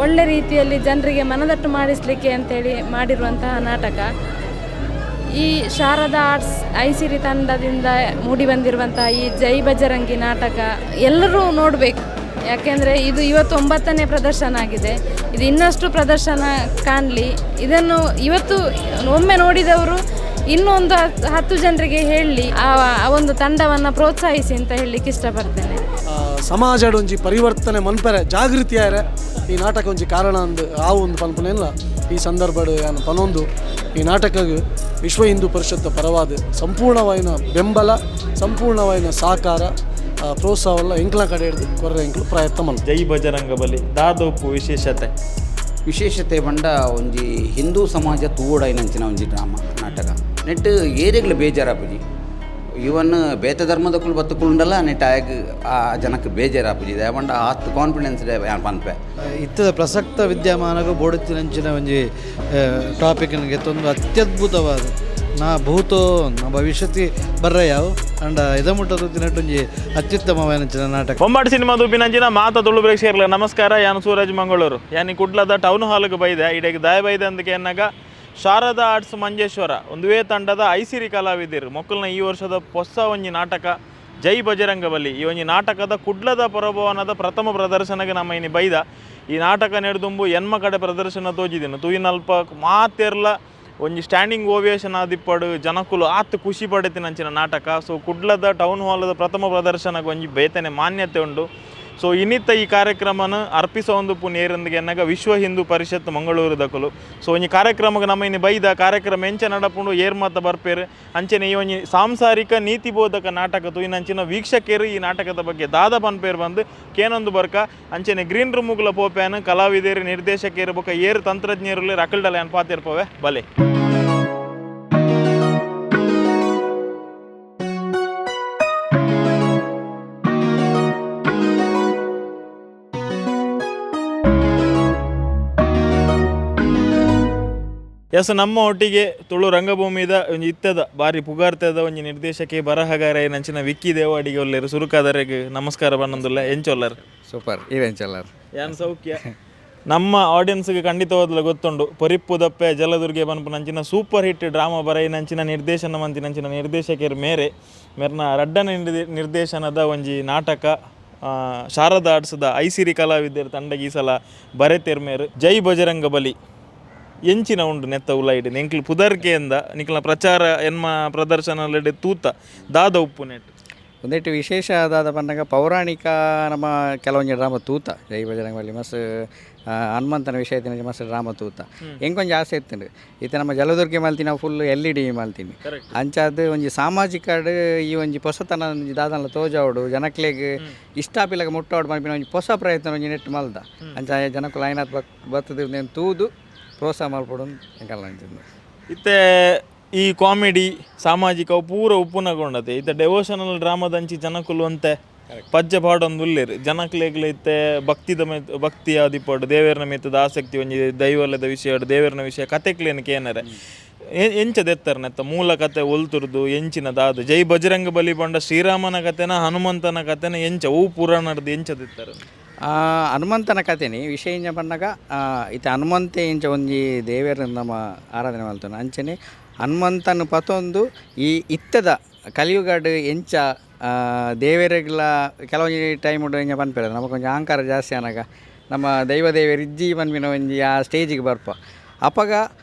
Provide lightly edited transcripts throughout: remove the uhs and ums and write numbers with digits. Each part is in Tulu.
ಒಳ್ಳೆ ರೀತಿಯಲ್ಲಿ ಜನರಿಗೆ ಮನದಟ್ಟು ಮಾಡಿಸಲಿಕ್ಕೆ ಅಂತೇಳಿ ಮಾಡಿರುವಂತಹ ನಾಟಕ. ಈ ಶಾರದಾ ಆರ್ಟ್ಸ್ ಐಸಿರಿ ತಂಡದಿಂದ ಮೂಡಿ ಬಂದಿರುವಂತಹ ಈ ಜೈ ಬಜರಂಗಿ ನಾಟಕ ಎಲ್ಲರೂ ನೋಡಬೇಕು. ಯಾಕೆಂದರೆ ಇದು ಇವತ್ತು 9ನೇ ಪ್ರದರ್ಶನ ಆಗಿದೆ. ಇದು ಇನ್ನಷ್ಟು ಪ್ರದರ್ಶನ ಕಾಣಲಿ. ಇದನ್ನು ಇವತ್ತು ಒಮ್ಮೆ ನೋಡಿದವರು ಇನ್ನೊಂದು 10 ಜನರಿಗೆ ಹೇಳಿ ಆ ಒಂದು ತಂಡವನ್ನು ಪ್ರೋತ್ಸಾಹಿಸಿ ಅಂತ ಹೇಳಲಿಕ್ಕೆ ಇಷ್ಟಪಡ್ತೇನೆ. ಸಮಾಜ ಒಂಜಿ ಪರಿವರ್ತನೆ ಮನ್ಪೆರೆ ಜಾಗೃತಿಯಾರೆ ಈ ನಾಟಕ ಒಂಜಿ ಕಾರಣ ಅಂದ್ ಆ ಒಂದು ಪನ್ಪನೆಲ್ಲ ಈ ಸಂದರ್ಭಡ್ ಯಾನ್ ಪನೊಂದು ಈ ನಾಟಕಗ್ ವಿಶ್ವ ಹಿಂದೂ ಪರಿಷತ್ ಪರವಾದ ಸಂಪೂರ್ಣವಾಯಿನ ಬೆಂಬಲ, ಸಂಪೂರ್ಣವಾಯಿನ ಸಹಕಾರ, ಪ್ರೋತ್ಸಾಹವಲ್ಲ ಎಂಕ್ಲ ಕಡೆ ಹಿಡ್ದು ಕೊರ್ರೆ ಎಂಕ್ಲು ಪ್ರಯತ್ನ ಮಲ್ಪ. ಜೈ ಬಜರಂಗ ಬಲಿ ದಾದೋಪು ವಿಶೇಷತೆ. ವಿಶೇಷತೆ ಪಂಡ ಒಂಜಿ ಹಿಂದೂ ಸಮಾಜ ತೂವೊಡೈನಂಚಿನ ಒಂಜಿ ಡ್ರಾಮಾ ನಾಟಕ ನೆಟ್ ಏರೆಗ್ಲ ಬೇಜಾರಾಪುಜಿ. ಇವನ್ ಬೇತ ಧರ್ಮದಕ್ಕುಲು ಬತ್ತುಕುಂಡಲ ನೆಟ್ ಆಯಗ್ ಆ ಜನಕ್ಕೆ ಬೇಜಾರಾಪುಜಿ. ದಾಯೆ ಆತ್ ಕಾನ್ಫಿಡೆನ್ಸ್ ಯಾನ್ ಪನ್ಪೆ. ಇತ್ತದ ಪ್ರಸಕ್ತ ವಿದ್ಯಮಾನಗೂ ಬೋಡುತ್ತಿನಂಚಿನ ಒಂಜಿ ಟಾಪಿಕ್ ನನಗೆ ತೊಂದು ಅತ್ಯದ್ಭುತವಾದ ನಾ ಭೂತೋ ನ ಭವಿಷ್ಯತಿ ಬರ್ರ ಯಾವು ಅಂಡ ಇದ ಮುಟ್ಟದ ತಿನ್ನಟ್ಟೊಂಜಿ ಅತ್ಯುತ್ತಮವಾದ ನಾಟಕ. ಬೊಂಬಾಟ್ ಸಿನಿಮಾ ದುಬ್ಬಿನಂಚಿನ ಮಾತ ತುಳು ಪ್ರೇಕ್ಷಕರ್ಲ ನಮಸ್ಕಾರ. ಯಾನು ಸೂರಜ್ ಮಂಗಳೂರು. ಯಾನಿ ಕುಡ್ಲದ ಟೌನ್ ಹಾಲ್ಗೆ ಬೈದೆ. ಇಡೆಗೆ ದಾಯ ಬೈದೆ ಅಂದಕ್ಕೆ ಎನ್ನಾಗ ಶಾರದಾ ಆರ್ಟ್ಸ್ ಮಂಜೇಶ್ವರ ಒಂದುವೇ ತಂಡದ ಐಸಿರಿ ಕಲಾವಿದರು ಮೊಕ್ಕಲ್ನ ಈ ವರ್ಷದ ಹೊಸ ಒಂಜಿ ನಾಟಕ ಜೈ ಬಜರಂಗ ಬಲಿ ಈ ಒಂಜಿ ನಾಟಕದ ಕುಡ್ಲದ ಪರಭವನದ ಪ್ರಥಮ ಪ್ರದರ್ಶನಕ್ಕೆ ನಮ್ಮ ಇನಿ ಬೈದ. ಈ ನಾಟಕ ನೆಡ್ದುಂಬು ಎನ್ಮ ಕಡೆ ಪ್ರದರ್ಶನ ತೋಜಿದಿನ ತೂಯಿನಲ್ಪ ಮಾತೆರ್ಲ ಒಂಜಿ ಸ್ಟ್ಯಾಂಡಿಂಗ್ ಓವಿಯೇಷನ್ ಆದಿಪ್ಪಡು ಜನಕುಲು ಆತ್ ಖುಷಿ ಪಡೆತಿನಂಚಿನ ನಾಟಕ. ಸೊ ಕುಡ್ಲದ ಟೌನ್ ಹಾಲದ ಪ್ರಥಮ ಪ್ರದರ್ಶನಕ್ಕೆ ಒಂಜಿ ಬೇತನೆ ಮಾನ್ಯತೆ ಉಂಡು. ಸೊ ಇನ್ನಿತ್ತ ಈ ಕಾರ್ಯಕ್ರಮನ ಅರ್ಪಿಸೋ ಒಂದು ನೇರಂದಿಗೆ ಎನ್ನಾಗ ವಿಶ್ವ ಹಿಂದೂ ಪರಿಷತ್ ಮಂಗಳೂರು ದಕಲು. ಸೊ ಒಂಜಿ ಕಾರ್ಯಕ್ರಮಕ್ಕೆ ನಮ್ಮ ಇನಿ ಬೈದ ಕಾರ್ಯಕ್ರಮ ಎಂಚ ನಡಪುಂಡು ಏರ್ ಮಾತ ಬರ್ಪೇರು ಅಂಚನೆ ಈ ಒಂಜಿ ಸಾಂಸಾರಿಕ ನೀತಿ ಬೋಧಕ ನಾಟಕ ತೂಯಿನಂಚಿನ ವೀಕ್ಷಕರು ಈ ನಾಟಕದ ಬಗ್ಗೆ ದಾದ ಪನ್ಪೇರು ಬಂದು ಕೇನೊಂದು ಬರ್ಕ ಅಂಚನೆ ಗ್ರೀನ್ ರೂಮುಗಳ ಪೋಪ್ಯಾನ್ ಕಲಾವಿದರು ನಿರ್ದೇಶಕರು ಬೊಕ ಏರು ತಂತ್ರಜ್ಞರು ರಕಲ್ಡಲ ಏನ್ ಪಾತಿರ್ಪವೆ ಬಲೆ. ಎಸ್ ನಮ್ಮ ಒಟ್ಟಿಗೆ ತುಳು ರಂಗಭೂಮಿದ ಒಂಜಿ ಇತ್ತದ ಬಾರಿ ಪುಗಾರ್ತದ ಒಂಜಿ ನಿರ್ದೇಶಕೆ ಬರಹಗಾರ ನಂಚಿನ ವಿಕ್ಕಿ ದೇವಾಡಿಗೆ ಒಲ್ಲೆರು. ಸುರುಕಾದರೆಗ್ ನಮಸ್ಕಾರ ಬನ್ನೊಂದುಲ್ಲ. ಎಂಚೊಲ್ಲರ್? ಸೂಪರ್, ಈರೆಂಚೊಲ್ಲರ್? ಯಾನ್ ಸೌಖ್ಯ. ನಮ್ಮ ಆಡಿಯನ್ಸ್ಗೆ ಖಂಡಿತವಾದಲ ಗೊತ್ತುಂಡು ಪರಿಪ್ಪು ದಪ್ಪೆ ಜಲದುರ್ಗೆ ಪನ್ಪುನಂಚಿನ ಸೂಪರ್ ಹಿಟ್ ಡ್ರಾಮಾ ಬರೈನಂಚಿನ ನಿರ್ದೇಶನ ಮಂತಿನಂಚಿನ ನಿರ್ದೇಶಕರು ಮೇರೆ ಮೇರ್ನ ರಡ್ಡನ ನಿರ್ದೇಶನದ ಒಂಜಿ ನಾಟಕ ಶಾರದಾ ಆರ್ಟ್ಸ್ದ ಐಸಿರಿ ಕಲಾವಿದರ ತಂಡಗೆ ಈ ಸಲ ಬರೆತೇರ್ ಮೇರು ಜೈ ಬಜರಂಗ ಬಲಿ ಎಂಚಿನ ಉಂಡು ನೆತ್ತ ಉಲೈಡ್ ಎಂಕ್ಲು ಪುದರ್ಕೆಯಿಂದ ನಿಕ್ಲ ಪ್ರಚಾರ ಎನ್ಮ ಪ್ರದರ್ಶನ ತೂತ ದಾದ ಉಪ್ಪು ನೆಟ್ ಒಂದೆಟ್ಟು ವಿಶೇಷ ದಾದ ಪನ್ನಗ ಪೌರಾಣಿಕ ನಮ್ಮ ಕೆಲವೊಂಜಿ ಡ್ರಾಮ ತೂತ ಜೈ ಬಜರಂಗ ಬಲಿ ಮಸ್ತ್ ಹನುಮಂತನ ವಿಷಯ ತಿನ ಮಸ್ತ್ ಡ್ರಾಮ ತೂತ ಎಂಕೊಂಜಿ ಆಸೆ ಇತ್ತುಂಡು. ಇತ್ತೆ ನಮ್ಮ ಜಲದುರ್ಗೆ ಮಲ್ತೀನಿ ನಾವು ಫುಲ್ ಎಲ್ ಇ ಡಿ ಮಲ್ತೀನಿ. ಅಂಚಾದ್ ಒಂಜಿ ಸಾಮಾಜಿಕ ಈ ಒಂಜಿ ಪೊಸತನ ಒಂಜಿ ದಾದನ್ಲ ತೋಜಾವಡು ಜನಕ್ಲೆಗ್ ಇಷ್ಟಾಪಿಲಗ ಮುಟ್ಟಾವಡು ಮಲ್ಪಿನ ಒಂಜಿ ಹೊಸ ಪ್ರಯತ್ನ ಒಂಜಿ ನೆಟ್ ಮಲ್ದ. ಅಂಚ ಜನಕುಲು ಐನಾತ್ ಬಕ್ ಬತ್ತದ ಉಂದೆನ್ ತೂದು ಪ್ರೋತ್ಸಾಹ ಮಲ್ಪೊಡು ಎಂಕಲ್ನ ಅಂಚಿಂದು. ಇತ್ತೆ ಈ ಕಾಮಿಡಿ ಸಾಮಾಜಿಕ ಅವು ಪೂರ ಉಪ್ಪುನಗೊಂಡತೆ. ಇತ್ತೆ ಡೆವೋಷನಲ್ ಡ್ರಾಮಾದಂಚಿ ಜನಕುಲು ಅಂತೆ ಪಜ್ಜೆ ಪಾಡೊಂದು ಉಲ್ಲೇರು ಜನಕ್ಲೆಗ್ಲ. ಇತ್ತೆ ಭಕ್ತಿದ ಮೆತ್ ಭಕ್ತಿ ಆದಿಪ್ಪಡು ದೇವೆರ್ನ ಮಿತ್ತದ ಆಸಕ್ತಿ ಒಂಜಿ ದೈವಲದ ವಿಷಯ ದೇವೆರ್ನ ವಿಷಯ ಕತೆಕ್ಲೇನು ಕೇನರೆ ಎಂಚ ದೆತ್ತರ್ ನೆತ್ತ ಮೂಲ ಕತೆ ಒಲ್ತುರ್ದು ಎಂಚಿನ ದಾದ ಜೈ ಬಜರಂಗ ಬಲಿ ಪಂಡ ಶ್ರೀರಾಮನ ಕತೆನ ಹನುಮಂತನ ಕತೆನ ಎಂಚ ಓ ಪುರಾಣದ ಎಂಚ ದೆತ್ತರ? ಹನುಮಂತನ ಕತೆನಿ ವಿಷಯ ಇಂಚ ಪನ್ನಗ ಇತ್ತೆ ಹನುಮಂತೆ ಇಂಚ ಒಂಜಿ ದೇವೆರ್ ನಮ್ಮ ಆರಾಧನೆ ಮಲ್ತೊಂದು ಅಂಚನೆ ಹನುಮಂತನ ಪತೊಂದು ಈ ಇತ್ತದ ಕಲಿಯುಗಡ್ ಎಂಚ ದೇವೆರೆಗ್ಲ ಕೆಲವೊಂಜಿ ಟೈಮ್ ಉಂಡು ಇಂಚ ಪನ್ಪೆರ್ ನಮಕ್ ಒಂಜಿ ಅಹಂಕಾರ ಜಾಸ್ತಿ ಆನಗ ನಮ್ಮ ದೈವ ದೇವೆರ್ ಇಜ್ಜಿ ಪನ್ಪಿನ ಒಂಜಿ ಆ ಸ್ಟೇಜಿಗೆ ಬರ್ಪ. ಅಪಗ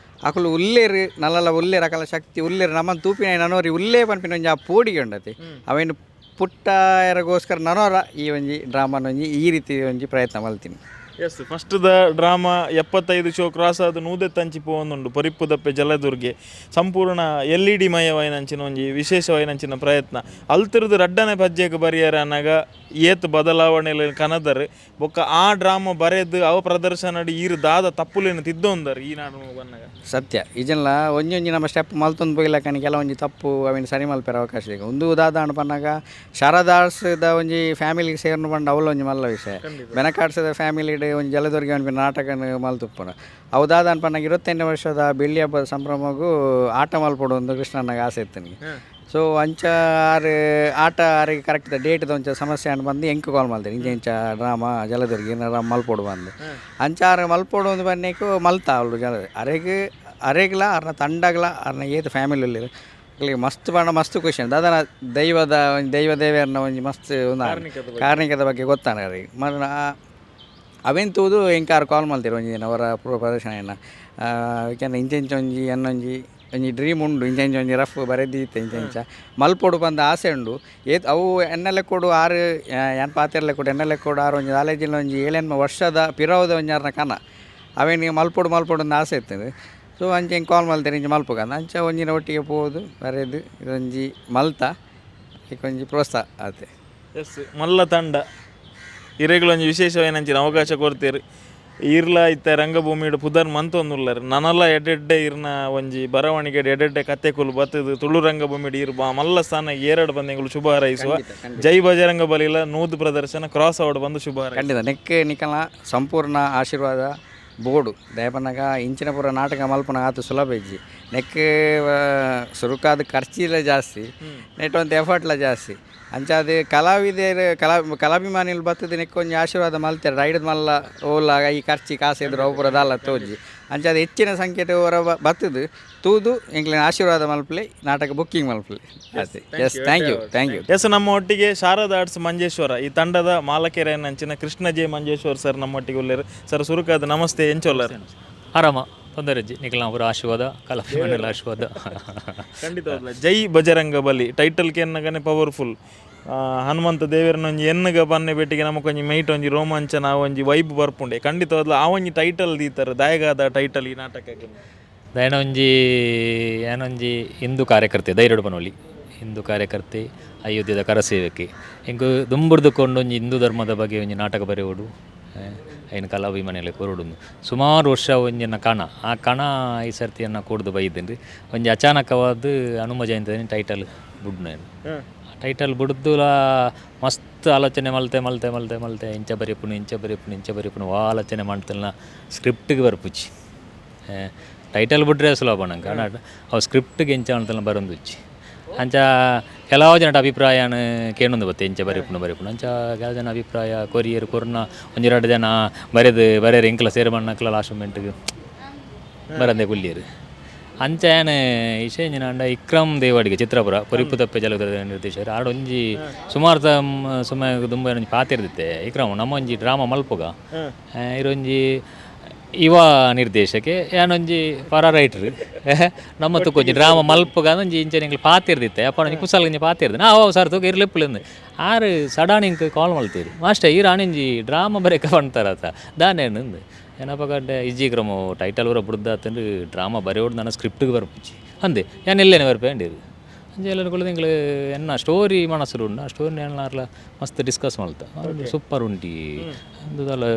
ಅಕುಲು ಉಲ್ಲೇರು ನಲ್ಲಲ ಉಲ್ಲೇರು ಅಕಲ ಶಕ್ತಿ ಉಲ್ಲೇರು ನಮ್ಮನ್ನು ತೂಪಿನ ನನೋರಿ ಉಲ್ಲೇ ಪನ್ಪಿನ ಒಂಜಿ ಆ ಪೋಡಿಗೆ ಉಂಡತೆ ಅವೇನು ಪುಟ್ಟ ಎರಗೋಸ್ಕರ ನನೋರ ಈ ಒಂಜಿ ಡ್ರಾಮಾನ ಒಂಜಿ ಈ ರೀತಿ ಒಂಜಿ ಪ್ರಯತ್ನ ಮಲ್ತೀನಿ. Yes, first the drama 75 show cross ಆದ ನೂದೆತ್ತಂಚಿ ಪೋವೊಂದುಂಡು. ಪರಿಪ್ಪುದಪ್ಪೆ ಜಲದುರ್ಗೆ ಸಂಪೂರ್ಣ ಎಲ್ ಇ ಡಿ ಮಯವಾಯಿನಂಚಿನ ಒಂಜಿ ವಿಶೇಷವಾಯಿನಂಚಿನ ಪ್ರಯತ್ನ. ಅಲ್ತಿರ್ದು ರಡ್ಡನೆ ಪಜ್ಜೆಗ್ ಬರಿಯರ ಅನ್ನಾಗ ಏತ್ ಬದಲಾವಣೆ ಕನದರ್ ಬೊಕ್ಕ ಆ ಡ್ರಾಮಾ ಬರೆದು ಅವ ಪ್ರದರ್ಶನ ಈರು ದಾದ ತಪ್ಪುಲೇನು ತಿದ್ದೊಂದರ್ ಈ ನಾಡು ಬನ್ನಗ? ಸತ್ಯ ಈಜನ್ಲ ಒಂಜೊಂಜಿ ನಮ್ಮ ಸ್ಟೆಪ್ ಮಲ್ತೊಂದು ಪೋಯಿಲಕ್ಕನಿ ಕೆಲವೊಂಜಿ ತಪ್ಪು ಅವಿನ ಸರಿ ಮಲ್ಪೆರ ಅವಕಾಶ ಈಗ ಒಂದು ದಾದ ಪನ್ನಗ ಶಾರದಾರ್ಸ್ದ ಒಂಜಿ ಫ್ಯಾಮಿಲಿಗೆ ಸೇರ್ನು ಪಂಡ ಅವಲ ಒಂಜಿ ಮಲ್ಲ ವಿಷಯ. ಬೆನಕಾಡ್ಸದ ಫ್ಯಾಮಿಲಿಡ್ ಒಂಜಿ ಜಲದುರ್ಗೆ ಒಂಜಿ ನಾಟಕನ ಮಲ್ತುಪ್ಪುನ ಅವು ದಾದ ಪನ್ನಗ 28ನೇ ವರ್ಷದ ಬೆಳ್ಳಿ ಹಬ್ಬದ ಸಂಭ್ರಮಗೂ ಆಟ ಮಲ್ಪೊಡು ಒಂದು ಕೃಷ್ಣನಾಗ ಆಸೆ ಇತ್ತು. ಸೊ So ಅಂಚ ಆರು ಆಟ ಆರಿಗೆ ಕರೆಕ್ಟ್ ಡೇಟ್ ಒಂಚ ಸಮಸ್ಯೆ ಅಂಡ್ ಬಂದು ಎಂಕ್ ಕಾಲ್ ಮಲ್ತೇನೆ ಇಂಚ ಇಂಚ ಡ್ರಾಮಾ ಜಲದುರ್ಗಿ ಏನಾರ ಮಲ್ಪೊಡು ಬಂದು ಅಂಚ ಆರು ಮಲ್ಪೊಡು ಒಂದು ಬನ್ನೇಕು ಮಲ್ತ ಅವಳು ಜಲ ಅರೆಗ್ ಅರೆಗ್ಲ ಅರ್ನ ತಂಡಗ್ಲ ಅರ್ನ ಏತ್ ಫ್ಯಾಮಿಲಿ ಉಲ್ಲೆರ್ ಅಕ್ಲೆಗ್ ಮಸ್ತ್ ಪಂಡ ಮಸ್ತ್ ಖುಷಿ ಉಂಡು ದಾದನ ದೈವದ ಒಂಜಿ ದೈವ ದೇವೆರ್ನ ಒಂಜಿ ಮಸ್ತ್ ಒಂದು ಕಾರ್ಣಿಕದ ಬಗ್ಗೆ ಗೊತ್ತಾನ ಅರೆಗ್ ಮರಣ ಅವೆನ್ ತೂದು ಎಂಕ್ ಆರ್ ಕಾಲ್ ಮಲ್ತೆರ್ ಒಂಜಿ ದಿನ ಅವರ ಪೂರ್ವ ಪ್ರದರ್ಶನ ಎನ್ನ ಏಕೆಂದ್ರೆ ಇಂಚ ಇಂಚ ಒಂಜಿ ಎನ್ನೊಂಜಿ ಒಂಜಿ ಡ್ರೀಮ್ ಉಂಡು ಇಂಚ ಇಂಚ ಒಂಜಿ ರಫ್ ಬರೆದೀತೆ ಇಂಚ ಇಂಚ ಮಲ್ಪೊಡು ಪಂದ್ ಆಸೆ ಉಂಡು ಏತ್ ಅವು ಎನ್ನ ಲೆಕ್ಕೊಡು ಆರು ಏನ್ ಪಾತೆರ್ ಲೆಕ್ಕೊಡು ಎನ್ನ ಲೆಕ್ಕೊಡು ಆರು ಒಂಜಿ ಕಾಲೇಜಿನ ಒಂಜಿ ಏಳೆನ್ಮ ವರ್ಷದ ಪಿರವುದ ಒಂಜಿ ಆರ್ನ ಕನ ಅವೇನು ಮಲ್ಪೊಡು ಮಲ್ಪೊಡು ಅಂದ್ ಆಸೆ ಇತ್ತದು. ಸೊ ಅಂಚ ಎಂಕ್ ಕಾಲ್ ಮಲ್ತೆರ್ ಇಂಚ ಮಲ್ಪುಗಂದ್ ಅಂಚ ಒಂಜಿನ ಒಟ್ಟಿಗೆ ಪೋದು ಬರೆದು ಇದೊಂಜಿ ಮಲ್ತ ಒಂಜಿ ಪ್ರೋತ್ಸಾಹ ಆತೆ. ಎಸ್ ಮಲ್ಲ ತಂಡ ಇರೆಗ್ಲೊಂಜಿ ವಿಶೇಷವಾಯಿನಂಚಿನ ಅವಕಾಶ ಕೊರ್ತೀರಿ ಇರ್ಲ ಇತ್ತೆ ರಂಗಭೂಮಿಡ್ ಪುದರ್ ಮಂತೊಂದುಲ್ಲರ್ ನನಲ ಎಡ್ಡೆಡ್ಡೆ ಇರ್ನ ಒಂಜಿ ಬರವಣಿಗೆ ಎಡ್ಡೆಡ್ಡೆ ಕತೆಕುಲು ಬತ್ತದು ತುಳು ರಂಗಭೂಮಿಡ್ ಇರ್ ಬಾ ಮಲ್ಲ ಸ್ಥಾನ ಏರಡ್ ಬಂದು ಎಂಕುಲು ಶುಭ ಹಾರೈಸುವ. ಜೈ ಬಜರಂಗ ಬಲಿಲ ನೂದು ಪ್ರದರ್ಶನ ಕ್ರಾಸ್ ಔಟ್ ಬಂದು ಶುಭ ಹಾರೈಸುವ. ಖಂಡಿತ ನೆಕ್ ನಿಕಲ ಸಂಪೂರ್ಣ ಆಶೀರ್ವಾದ ಬೋಡು ದಯಪನಗ ಇಂಚಿನ ಪೂರ ನಾಟಕ ಮಲ್ಪುನ ಆತು ಸುಲಭ ಇಜ್ಜಿ ನೆಕ್ ಸುರುಕಾದ ಖರ್ಚಿಲ ಜಾಸ್ತಿ ನೆಟ್ ಒಂತೆ ಎಫರ್ಟ್ಲ ಜಾಸ್ತಿ ಅಂಚಾದ್ ಕಲಾವಿದೆರ್ ಕಲಾ ಕಲಾಭಿಮಾನಿಲು ಬತ್ತದ ನೆಕ್ ಒಂಜಿ ಆಶೀರ್ವಾದ ಮಲ್ತೆರ್ ರೈಡ್ ಮಲ್ಲ ಓಲ ಈ ಖರ್ಚಿ ಕಾಸು ಎದುರು ಅವು ಪೂರ ದಾಲ ತೋಜಿ ಅಂಚಾದ್ ಹೆಚ್ಚಿನ ಸಂಖ್ಯೆಟ್ ಹೊರ ಬತ್ತದು ತೂದು ಎಂಕ್ಲೆನ ಆಶೀರ್ವಾದ ಮಲ್ಪಲೆ ನಾಟಕ ಬುಕ್ಕಿಂಗ್ ಮಲ್ಪಲೆ ಅಷ್ಟೇ. Yes, thank you, thank you. Yes, ನಮ್ಮ ಒಟ್ಟಿಗೆ ಶಾರದಾ ಆರ್ಟ್ಸ್ ಮಂಜೇಶ್ವರ ಈ ತಂಡದ ಮಾಲಕೆರೆನಂಚಿನ ಕೃಷ್ಣ ಜೆ ಮಂಜೇಶ್ವರ್ ಸರ್ ನಮ್ಮೊಟ್ಟಿಗೆ ಉಲ್ಲೇರು. ಸರ್, ಸುರುಕಾದ ನಮಸ್ತೆ, ಎಂಚೊಲ್ಲರ್? ಆರಾಮ ತೊಂದರೆ ನಿಖಿಲ್ ಅವರ ಆಶೀರ್ವಾದ, ಕಲಾಭಿಮಾನಿಗಳ ಆಶೀರ್ವಾದ. ಖಂಡಿತವಾಗ್ಲ ಜೈ ಬಜರಂಗ ಬಲಿ ಟೈಟಲ್ ಕೆನ್ನಗನೆ ಪವರ್ಫುಲ್. ಹನುಮಂತ ದೇವರನ್ನ ಒಂಜಿ ಎನ್ನುಗ ಬನ್ನೆ ಬೆಟ್ಟಿಗೆ ನಮಕೊಂಜಿ ಮೈಟ್ ಒಂಜಿ ರೋಮಾಂಚನ ಆ ಒಂಜಿ ವೈಬ್ ಬರ್ಪುಂಡೆ. ಖಂಡಿತವಾಗ್ಲ ಆ ಒಂಜಿ ಟೈಟಲ್ ದೀತಾರೆ ದಾಯಗಾದ ಟೈಟಲ್ ಈ ನಾಟಕಕ್ಕೆ? ದಯನ ಒಂಜಿ ಏನೊಂಜಿ ಹಿಂದೂ ಕಾರ್ಯಕರ್ತೆ ಧೈರ್ಯಡು ಪನೊಲಿ ಹಿಂದೂ ಕಾರ್ಯಕರ್ತೆ ಅಯೋಧ್ಯೆದ ಕರಸೇವಕೆ ಎಂಕ್ ದುಂಬುರ್ದುಕೊಂಡು ಒಂಜಿ ಹಿಂದೂ ಧರ್ಮದ ಬಗ್ಗೆ ಒಂಜಿ ನಾಟಕ ಬರೆಯೋಡು ಐನ್ ಕಲಾಭಿಮಾನಿಲೆ ಕೊರೊಡುಂದು ಸುಮಾರು ವರ್ಷ ಒಂಜಿನ ಕಣ ಆ ಕಣ ಈ ಸರ್ತಿಯನ್ನು ಕೂಡ್ದು ಬೈದೇನ್ರಿ. ಒಂಜಿ ಅಚಾನಕವಾದ ಹನುಮ ಜಯಂತಿ ಟೈಟಲ್ ಬುಡ್ನ ಟೈಟಲ್ ಬುಡ್ದುಲ ಮಸ್ತ್ ಆಲೋಚನೆ ಮಲ್ತೆ ಮಲ್ತೆ ಮಲ್ತೆ ಮಲ್ತೆ ಇಂಚ ಬರೆಪುನು ಇಂಚ ಬರೆಪುನು ಇಂಚ ಬರೆಪುನು ವಾ ಆಲೋಚನೆ ಮಾಡ್ತಲ್ನ ಸ್ಕ್ರಿಪ್ಟಿಗೆ ಬರ್ಪುಚಿ. ಟೈಟಲ್ ಬಿಟ್ರೆ ಸುಲಭ ನಂಗೆ ಅವು ಸ್ಕ್ರಿಪ್ಟ್ಗೆ ಎಂಚ ಅಂತಲ್ಲ ಬರೊಂದುಚ್ಚಿ. ಅಂಚ ಕೆಲವು ಜನಟ ಅಭಿಪ್ರಾಯನ ಕೇಳೊಂದು ಬತ್ತೆ ಎಂಚ ಬರೆಪುನು ಬರೆಪುನು ಅಂಚ ಕೆಲವು ಜನ ಅಭಿಪ್ರಾಯ ಕೊರಿಯರ್ ಕೊರ್ನ ಒಂಜಿ ರಡ್ಡ್ ಜನ ಬರೆದು ಬರೆಯರ್ ಎಂಕ್ಲ ಸೇರ್ ಮಣ್ಣಕ್ಲ ಲಾಸ್ಟ್ ಮೂಮೆಂಟ್ಗೆ ಬರಂದೆ ಕುಲ್ಲಿಯರು. ಅಂಚ ಯಾನ್ ಇಶೇಂಜಿನ ಅಂಡ ಇಕ್ರಮ್ ದೇವಾಡಿಗೆ ಚಿತ್ರಪುರ ಕೊರಿಪು ತಪ್ಪೆ ಜಲದ ನಿರ್ದೇಶಕರು ಆಡ ಒಂಜಿ ಸುಮಾರು ಸುಮ್ಮ ದುಂಬ ಒಂಜಿ ಪಾತಿರ್ದಿತ್ತೆ ಇಕ್ರಮ್ ನಮ್ಮ ಒಂಜಿ ಡ್ರಾಮಾ ಮಲ್ಪುಗ ಇರೊಂಜಿ ಇವ ನಿರ್ದೇಶಕೆ ಯಾನೊಂಜಿ ಪರ ರೈಟ್ರ್ ನಮ್ಮ ತುಕೊಂಜಿ ಡ್ರಾಮಾ ಮಲ್ಪುಗ ಒಂಜಿ ಇಂಚ ಎಂಕ್ಲು ಪಾತಿರ್ದಿತ್ತೆ ಅಪ್ಪ ಒಂಜಿ ಕುಸಲ್ ಒಂಜಿ ಪಾತಿರ್ದೆ ನಾವು ಅವು ಸರ್ ತೂಕ ಇರ್ಲಿಪ್ಪುಲೆಂದು ಆರು ಸಡನ್ ಇಂಕ್ ಕಾಲ್ ಮಲ್ತೀರಿ ಮಾಸ್ಟರ್ ಈರ್ ಆನಿಂಜಿ ಡ್ರಾಮಾ ಬರೆಕ ಪಂತಾರತ ದಾನೇನು ಏನಪ್ಪ ಗಡ್ಡೆ ಇಜ್ಜಿ ಕ್ರಮ ಟೈಟಲ್ ಬರ ಬುಡ್ದಾತಂದು ಡ್ರಾಮಾ ಬರೆಯೋಡು ನನ್ನ ಸ್ಕ್ರಿಪ್ಟಿಗೆ ಬರ್ಪುಚ್ಚಿ ಅಂದೆ ಯಾನ್ ಎಲ್ಲೇನೆ ಬರ್ಪೆ ಅಂಡೀರು. ಅಂಚ ಎಲ್ಲನ ಕುಳ್ಳು ಎಂಕ್ಲು ಎನ್ನ ಸ್ಟೋರಿ ಮನಸ್ಸು ಉಂಡು ಆ ಸ್ಟೋರಿ ಎನ್ನಾರ್ಲ ಮಸ್ತ್ ಡಿಸ್ಕಸ್ ಮಲ್ತ ಸೂಪರ್ ಉಂಟಿ ಅಂದದಲ್ಲ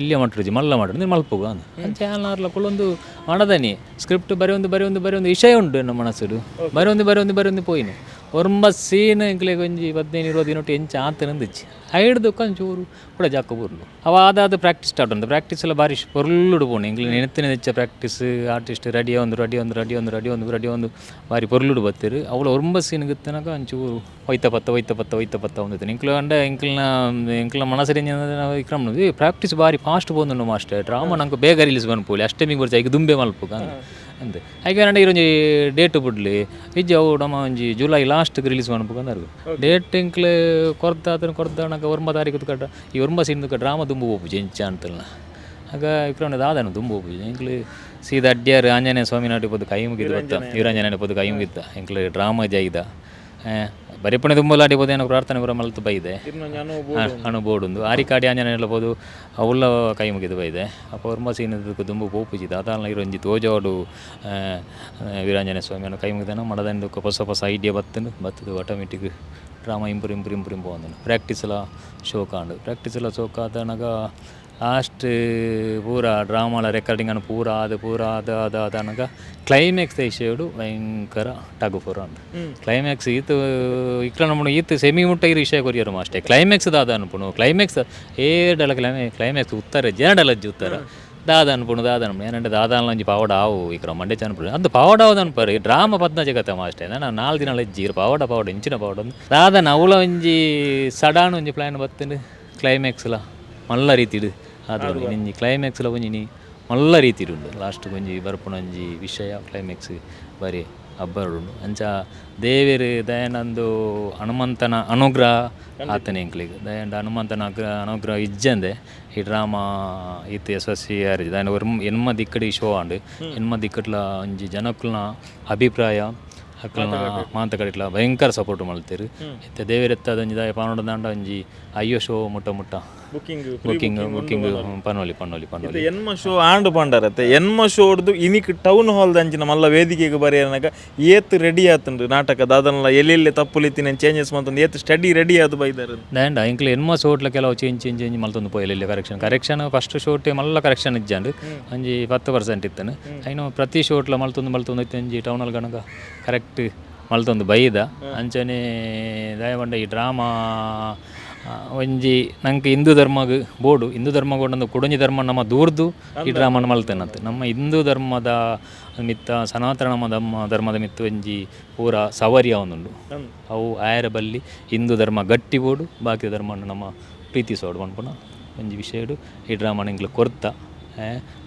ಎಲ್ಲಿಯ ಮಟ್ರುಜಿ ಮಲ್ಲ ಮಾಡ್ರಿ ಮಲ್ಪುಗ ಅಂದ್ ಅಂಚ ಏನಾರ್ಲ ಕುಳ್ಳೊಂದು ಮಣದನಿ ಸ್ಕ್ರಿಪ್ಟ್ ಬರೆಯೊಂದು ಬರೆಯೊಂದು ಬರೆಯೊಂದು ವಿಷಯ ಉಂಡು ಎನ್ನ ಮನಸ್ಸುಡು ಬರೆಯೊಂದು ಬರೆಯೊಂದು ಬರೆಯೊಂದು ಪೋಯಿನಿ ಒರ್ಂಬ ಸೀನ್ ಎಂಕ್ಲೆಗ್ ಒಂಜಿ 15 20 ದಿನೊಟ್ಟು ಎಂಚ ಆತನಂದಿಚ್ಚಿ ಐಡ್ದು ಒಂಚೂರು ಕೂಡ ಜಾಕ ಬೂರ್ಲು ಅವ ಆದಾದ ಪ್ರಾಕ್ಟೀಸ್ ಸ್ಟಾರ್ಟ್ ಉಂಟು. ಪ್ರಾಕ್ಟೀಸ್ ಎಲ್ಲ ಬಾರಿ ಪೊರ್ಲುಡು ಪೋಣೆ ಎಂಕ್ಲೆ ನೆನೆತಿನ ಹೆಚ್ಚ practice artist ready ಒಂದು ರೆಡಿ ಒಂದು ರೆಡಿ ಒಂದು ರೆಡಿ ಒಂದು ರೆಡಿ ಒಂದು ಬಾರಿ ಪೊರ್ಲುಡು ಬತ್ತೀರು ಅವಳು ಒರ್ಂಬ ಸೀನ್ ಗೊತ್ತನಕ ಒಂಚೂರು ಒಯ್ತ ಪತ್ತ ಒಯ್ತ ಪತ್ತ ಒಯ್ತ ಪತ್ತ ಒಂದು ಎಂಕ್ಲು ಅಂಡ ಎಂಕ್ಲ್ನ ಎಂಕ್ಲ ಮನಸ್ಸು ವಿಕ್ರಮ್ ಪ್ರಾಕ್ಟೀಸ್ ಬಾರಿ ಫಾಸ್ಟ್ ಪೋಂದುಂಡು ಮಾಸ್ಟರ್ ಡ್ರಾಮಾ ನಂಗೆ ಬೇಗ ರಿಲೀಸ್ ಮನ್ಪೋಲಿ ಅಷ್ಟೇ ಬರ್ಚ ಐಕ್ ದುಂಬೆ ಮಲ್ಪುಗ ಅಂದ್ ಐಕೆ ಅಂಡ ಇರೊಂಜಿ ಡೇಟ್ ಬುಡ್ಲಿ ಇಜ್ಜಿ ಅವು ನಮ್ಮ ಒಂಜಿ ಜುಲೈ ಲಾಸ್ಟ್ಗೆ ರಿಲೀಸ್ ಮನ್ಪುಗ ಅಂದರು ಡೇಟ್ ಎಂಕ್ಲೆ ಕೊರ್ದಾತನ ಕೊರ್ದಾಣಕ ಒರ್ಂಬ ತಾರೀಕು ಕಟ್ಟ ಈ ಒರ್ಂಬ ಸೀನ್ ಡ್ರಾಮಾ ದುಂಬು ಪೋಪುಜಿ ಎಂಚ ಅಂತಲ್ನ ಆಗ ವಿಕ್ರಮಣ ದಾದನು ದುಂಬು ಪೋಪುಜಿ ಎಂಕ್ಲೆ ಸೀದಾ ಅಡ್ಡಿಯಾರು ಆಂಜನೇಯ ಸ್ವಾಮಿ ನಾಟಿ ಪೋದು ಕೈ ಮುಗಿದು ಬತ್ತ ವೀರಾಂಜನೇಯ ಪೋದು ಕೈ ಮುಗಿತ್ತ ಎಂಕ್ಲೆ ಡ್ರಾಮಾ ಜೈದ ಬರಿಪಣೆ ದುಂಬಲಾಡಿ ಪೋದು ಏನೋ ಪ್ರಾರ್ಥನೆ ಪೂರ ಮಲ್ತು ಬೈದೆ ಅಣು ಬೋರ್ಡುಂದು ಆರಿಕಾಡಿ ಆಂಜನೇಯ ಪೋದು ಅವುಲ್ಲ ಕೈ ಮುಗಿದು ಬೈದೆ ಅಪ್ಪ ಒರ್ಂಬ ಸೀನ್ ದುಂಬು ಪೋಪುಜಿ ದಾದಾಲ್ನ ಇರೊಂಜಿ ತೋಜೋಡು ವೀರಾಂಜನೇಯ ಸ್ವಾಮಿಯನ್ನು ಕೈ ಮುಗಿದನ ಮಡದಂದು ಹೊಸ ಹೊಸ ಐಡಿಯಾ ಬತ್ತನು ಬತ್ತದು automatic drama improve improve improve improve ಅಂದನು. ಪ್ರಾಕ್ಟೀಸ್ ಎಲ್ಲ ಶೋಕ ಆಂಡು ಪ್ರಾಕ್ಟೀಸ್ ಎಲ್ಲ ಶೋಕ ಆದನಾಗ ಲಾಸ್ಟ್ ಪೂರ ಡ್ರಾಮಾಲ ರೆಕಾರ್ಡಿಂಗ್ ಅನ್ನು ಪೂರ ಆದ ಪೂರ ಆದ ಆದ ಆದನಗ ಕ್ಲೈಮ್ಯಾಕ್ಸ್ ವಿಷಯಡು ಭಯಂಕರ ಟಗು ಪೂರ ಅಂದು ಕ್ಲೈಮ್ಯಾಕ್ಸ್ ಈತ ಇಕ್ರ ನಮ್ಮ ಈತ ಸೆಮಿ ಮುಟ್ಟ ಇರು ವಿಷಯ ಕೊರಿಯರು ಅಷ್ಟೇ ಕ್ಲೈಮ್ಯಾಕ್ಸ್ ದಾದ ಅನ್ಪುಣು ಕ್ಲೈಮ್ಯಾಕ್ಸ್ ಏಡಲ ಕ್ಲೈಮ್ಯಾಕ್ಸ್ ಉತ್ತರ ಜನಡಲಜ್ಜಿ ಉತ್ತರ ದಾದ ಅನ್ಪುಂಡು ದಾದ ಅನ್ಪುಂಡು ಏನಂటే ದಾದಾನ ಒಂಜಿ ಪಾವಡ ಆವು ಈ ಮಂಡೆ ಅನ್ಪುಂಡು ಅಂದು ಪಾವಡ ಆವು ಅನ್ಪರು ಈ ಡ್ರಾಮ ಪದ್ನ ಜಗತ್ತ ಅಷ್ಟೇ ನಾನು 4 ದಿನ ಇಜ್ಜಿ ಪಾವಡ ಪಾವಡ ಇಂಚಿನ ಪಾವಡ ದಾದನ ಅವಳ ಒಂಜಿ ಸಡನ್ ಒಂಜಿ ಪ್ಲ್ಯಾನ್ ಬತ್ತಂಡು ಕ್ಲೈಮ್ಯಾಕ್ಸ್ಲ ಮಲ್ಲ ರೀತಿಡು ಅದು ಒಂಜಿ ಕ್ಲೈಮ್ಯಾಕ್ಸ್ಲ ಒಂಜಿ ನೀ ಮಲ್ಲ ರೀತಿಡು ಉಂಡು ಲಾಸ್ಟ್ ಒಂಜಿ ಬರ್ಪುನ ಒಂಜಿ ವಿಷಯ ಕ್ಲೈಮ್ಯಾಕ್ಸ್ ಬಾರಿ ಅಬ್ಬರುಂಡು ಅಂಚ ದೇವೆರ್ ದಯಾನಂದು ಹನುಮಂತನ ಅನುಗ್ರಹ ಆತನ ಎಂಕ್ಲೆಗ್ ದಯಂಡ ಹನುಮಂತನ ಅನುಗ್ರಹ ಇಜ್ಜಂದೆ ಈ ಡ್ರಾಮಾ ಇತ್ತೆ ಯಶಸ್ವಿ ಆರಿಜಿ ದಾಯನ ಎನ್ಮ ದಿಕ್ಕಡಿ ಶೋ ಆಂಡ್ ಎನ್ಮ ದಿಕ್ಕಟ್ಲ ಒಂಜಿ ಜನಕ್ಕುಲ್ನ ಅಭಿಪ್ರಾಯ ಅಕ್ಲ್ನ ಮಾತ ಕಡೆಟ್ಲ ಭಯಂಕರ ಸಪೋರ್ಟ್ ಮಲ್ತೆರ್ ಇತ್ತೆ ದೇವೆರೆತ್ತದ ಒಂಜಿ ದಾಯ ಪಾನೋಡ ದಾಂಡ ಒಂಜಿ ಅಯ್ಯೋ ಶೋ ಮುಟ್ಟ ಮುಟ್ಟ booking booking booking ಪನೋಲಿ ಪನೋಲಿ ಪನೋಲಿ ಎನ್ಮ ಶೋ ಆಂಡ್ ಪಂಡರತ್ತೆ ಎನ್ಮ ಶೋಡ್ದು ಇನಿಕ್ ಟೌನ್ ಹಾಲ್ ದಂಚಿನ ಮಲ್ಲ ವೇದಿಕೆಗೆ ಬರೆಯನಗ ಏತ್ ರೆಡಿ ಆತುಂಡು ನಾಟಕ ದಾದನಲ ಎಲ್ಲೆಲ್ಲಿ ತಪ್ಪುಲಿತ್ತಿನ ಚೇಂಜಸ್ ಮಂತಂದು ಏತ್ ಸ್ಟಡಿ ರೆಡಿ ಆದು ಬೈದಾರ ದಾಂಡ ಇಂಕ್ಲೆ ಎನ್ಮ ಶೋಟ್ಲ ಕೆಲವು change change change ಮಲ್ತೊಂದು ಪೋಯಲೆ correction correction first ಶೋಟೆ ಮಲ್ಲ ಕರೆಕ್ಷನ್ ಇಜ್ಜಾಂಡ್ ಒಂಜಿ 10% ಇತ್ತನು ಐನು ಪ್ರತಿ ಶೋಟ್ಲ ಮಲ್ತೊಂದು ಮಲ್ತೊಂದು ಇತ್ತು ಒಂಜಿ ಟೌನ್ ಹಾಲ್ ಗಣಕ ಕರೆಕ್ಟ್ ಮಲ್ತೊಂದು ಬೈದ ಅಂಚನೆ ದಯಪಂಡ ಈ ಡ್ರಾಮಾ ಒಂಜಿ ನಂಗೆ ಹಿಂದೂ ಧರ್ಮಗ್ ಬೋಡು ಹಿಂದೂ ಧರ್ಮ ಗೊಂಡೊಂದು ಕುಡೊಂಜಿ ಧರ್ಮ ನಮ್ಮ ದೂರ್ದು ಈ ಡ್ರಾಮನ ಮಲ್ತೇನಂತೆ ನಮ್ಮ ಹಿಂದೂ ಧರ್ಮದ ಮಿತ್ತ ಸನಾತನ ನಮ್ಮ ಧರ್ಮದ ಮಿತ್ತು ಒಂಜಿ ಪೂರ ಸವರಿಯ ಒಂದುಂಡು ಅವು ಆಯರ ಬಲ್ಲಿ ಹಿಂದೂ ಧರ್ಮ ಗಟ್ಟಿ ಬೋಡು ಬಾಕಿ ಧರ್ಮನ ನಮ್ಮ ಪ್ರೀತಿಸೋಡು ಪನ್ಪುನ ಒಂಜಿ ವಿಷಯಡು ಈ ಡ್ರಾಮನ ಎಂಕ್ಲು ಕೊರ್ತ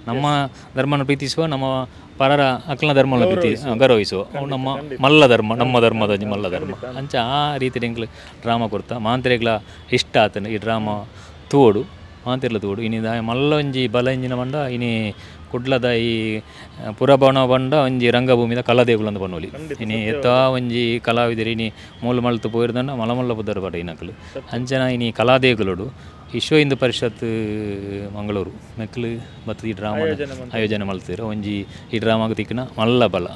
ನಮ್ಮ ಧರ್ಮನ ಪ್ರೀತಿಸುವ ನಮ್ಮ ಪರರ ಅಕ್ಲನ ಧರ್ಮನ ಪ್ರೀತಿ ಗೌರವಿಸುವ ಅವು ನಮ್ಮ ಮಲ್ಲ ಧರ್ಮ ನಮ್ಮ ಧರ್ಮದ ಒಂಜಿ ಮಲ್ಲ ಧರ್ಮ ಅಂಚ ಆ ರೀತಿ ಎಂಕ್ಲು ಡ್ರಾಮಾ ಕೊರ್ತ ಮಾಂತ್ರಿಗಳ ಇಷ್ಟ ಆತನ ಈ ಡ್ರಾಮಾ ತೋಡು ಮಾಂತಿರ್ಲ ತೋಡು ಇನಿ ದಾಯ ಮಲ್ಲ ಒಂಜಿ ಬಲ ಇಂಜಿನ ಬಂಡ ಇನಿ ಕುಡ್ಲದ ಈ ಪುರಭವನ ಬಂಡ ಒಂಜಿ ರಂಗಭೂಮಿದ ಕಲಾದೇಗುಲು ಅಂದ್ ಪನ್ನೊಲಿ ಇನಿ ಎತ್ತ ಒಂಜಿ ಕಲಾವಿದರು ಇನಿ ಮೂಲು ಮಲ್ತು ಪೋಯಿರ್ದಂಡ ಮಲ ಮಲ್ಲ ಪುದರ್ ಪಡ ಇನಕಲು ಅಂಚನ ಇನಿ ಕಲಾದೇಗುಲುಡು ವಿಶ್ವ ಹಿಂದೂ ಪರಿಷತ್ ಮಂಗಳೂರು ಮೆಕ್ಲು ಮತ್ತು ಈ ಡ್ರಾಮಾ ಆಯೋಜನೆ ಮಲ್ತಿರು ಒಂಜಿ ಈ ಡ್ರಾಮಾಗ ತಿಕ್ಕಿನ ಮಲ್ಲ ಬಲ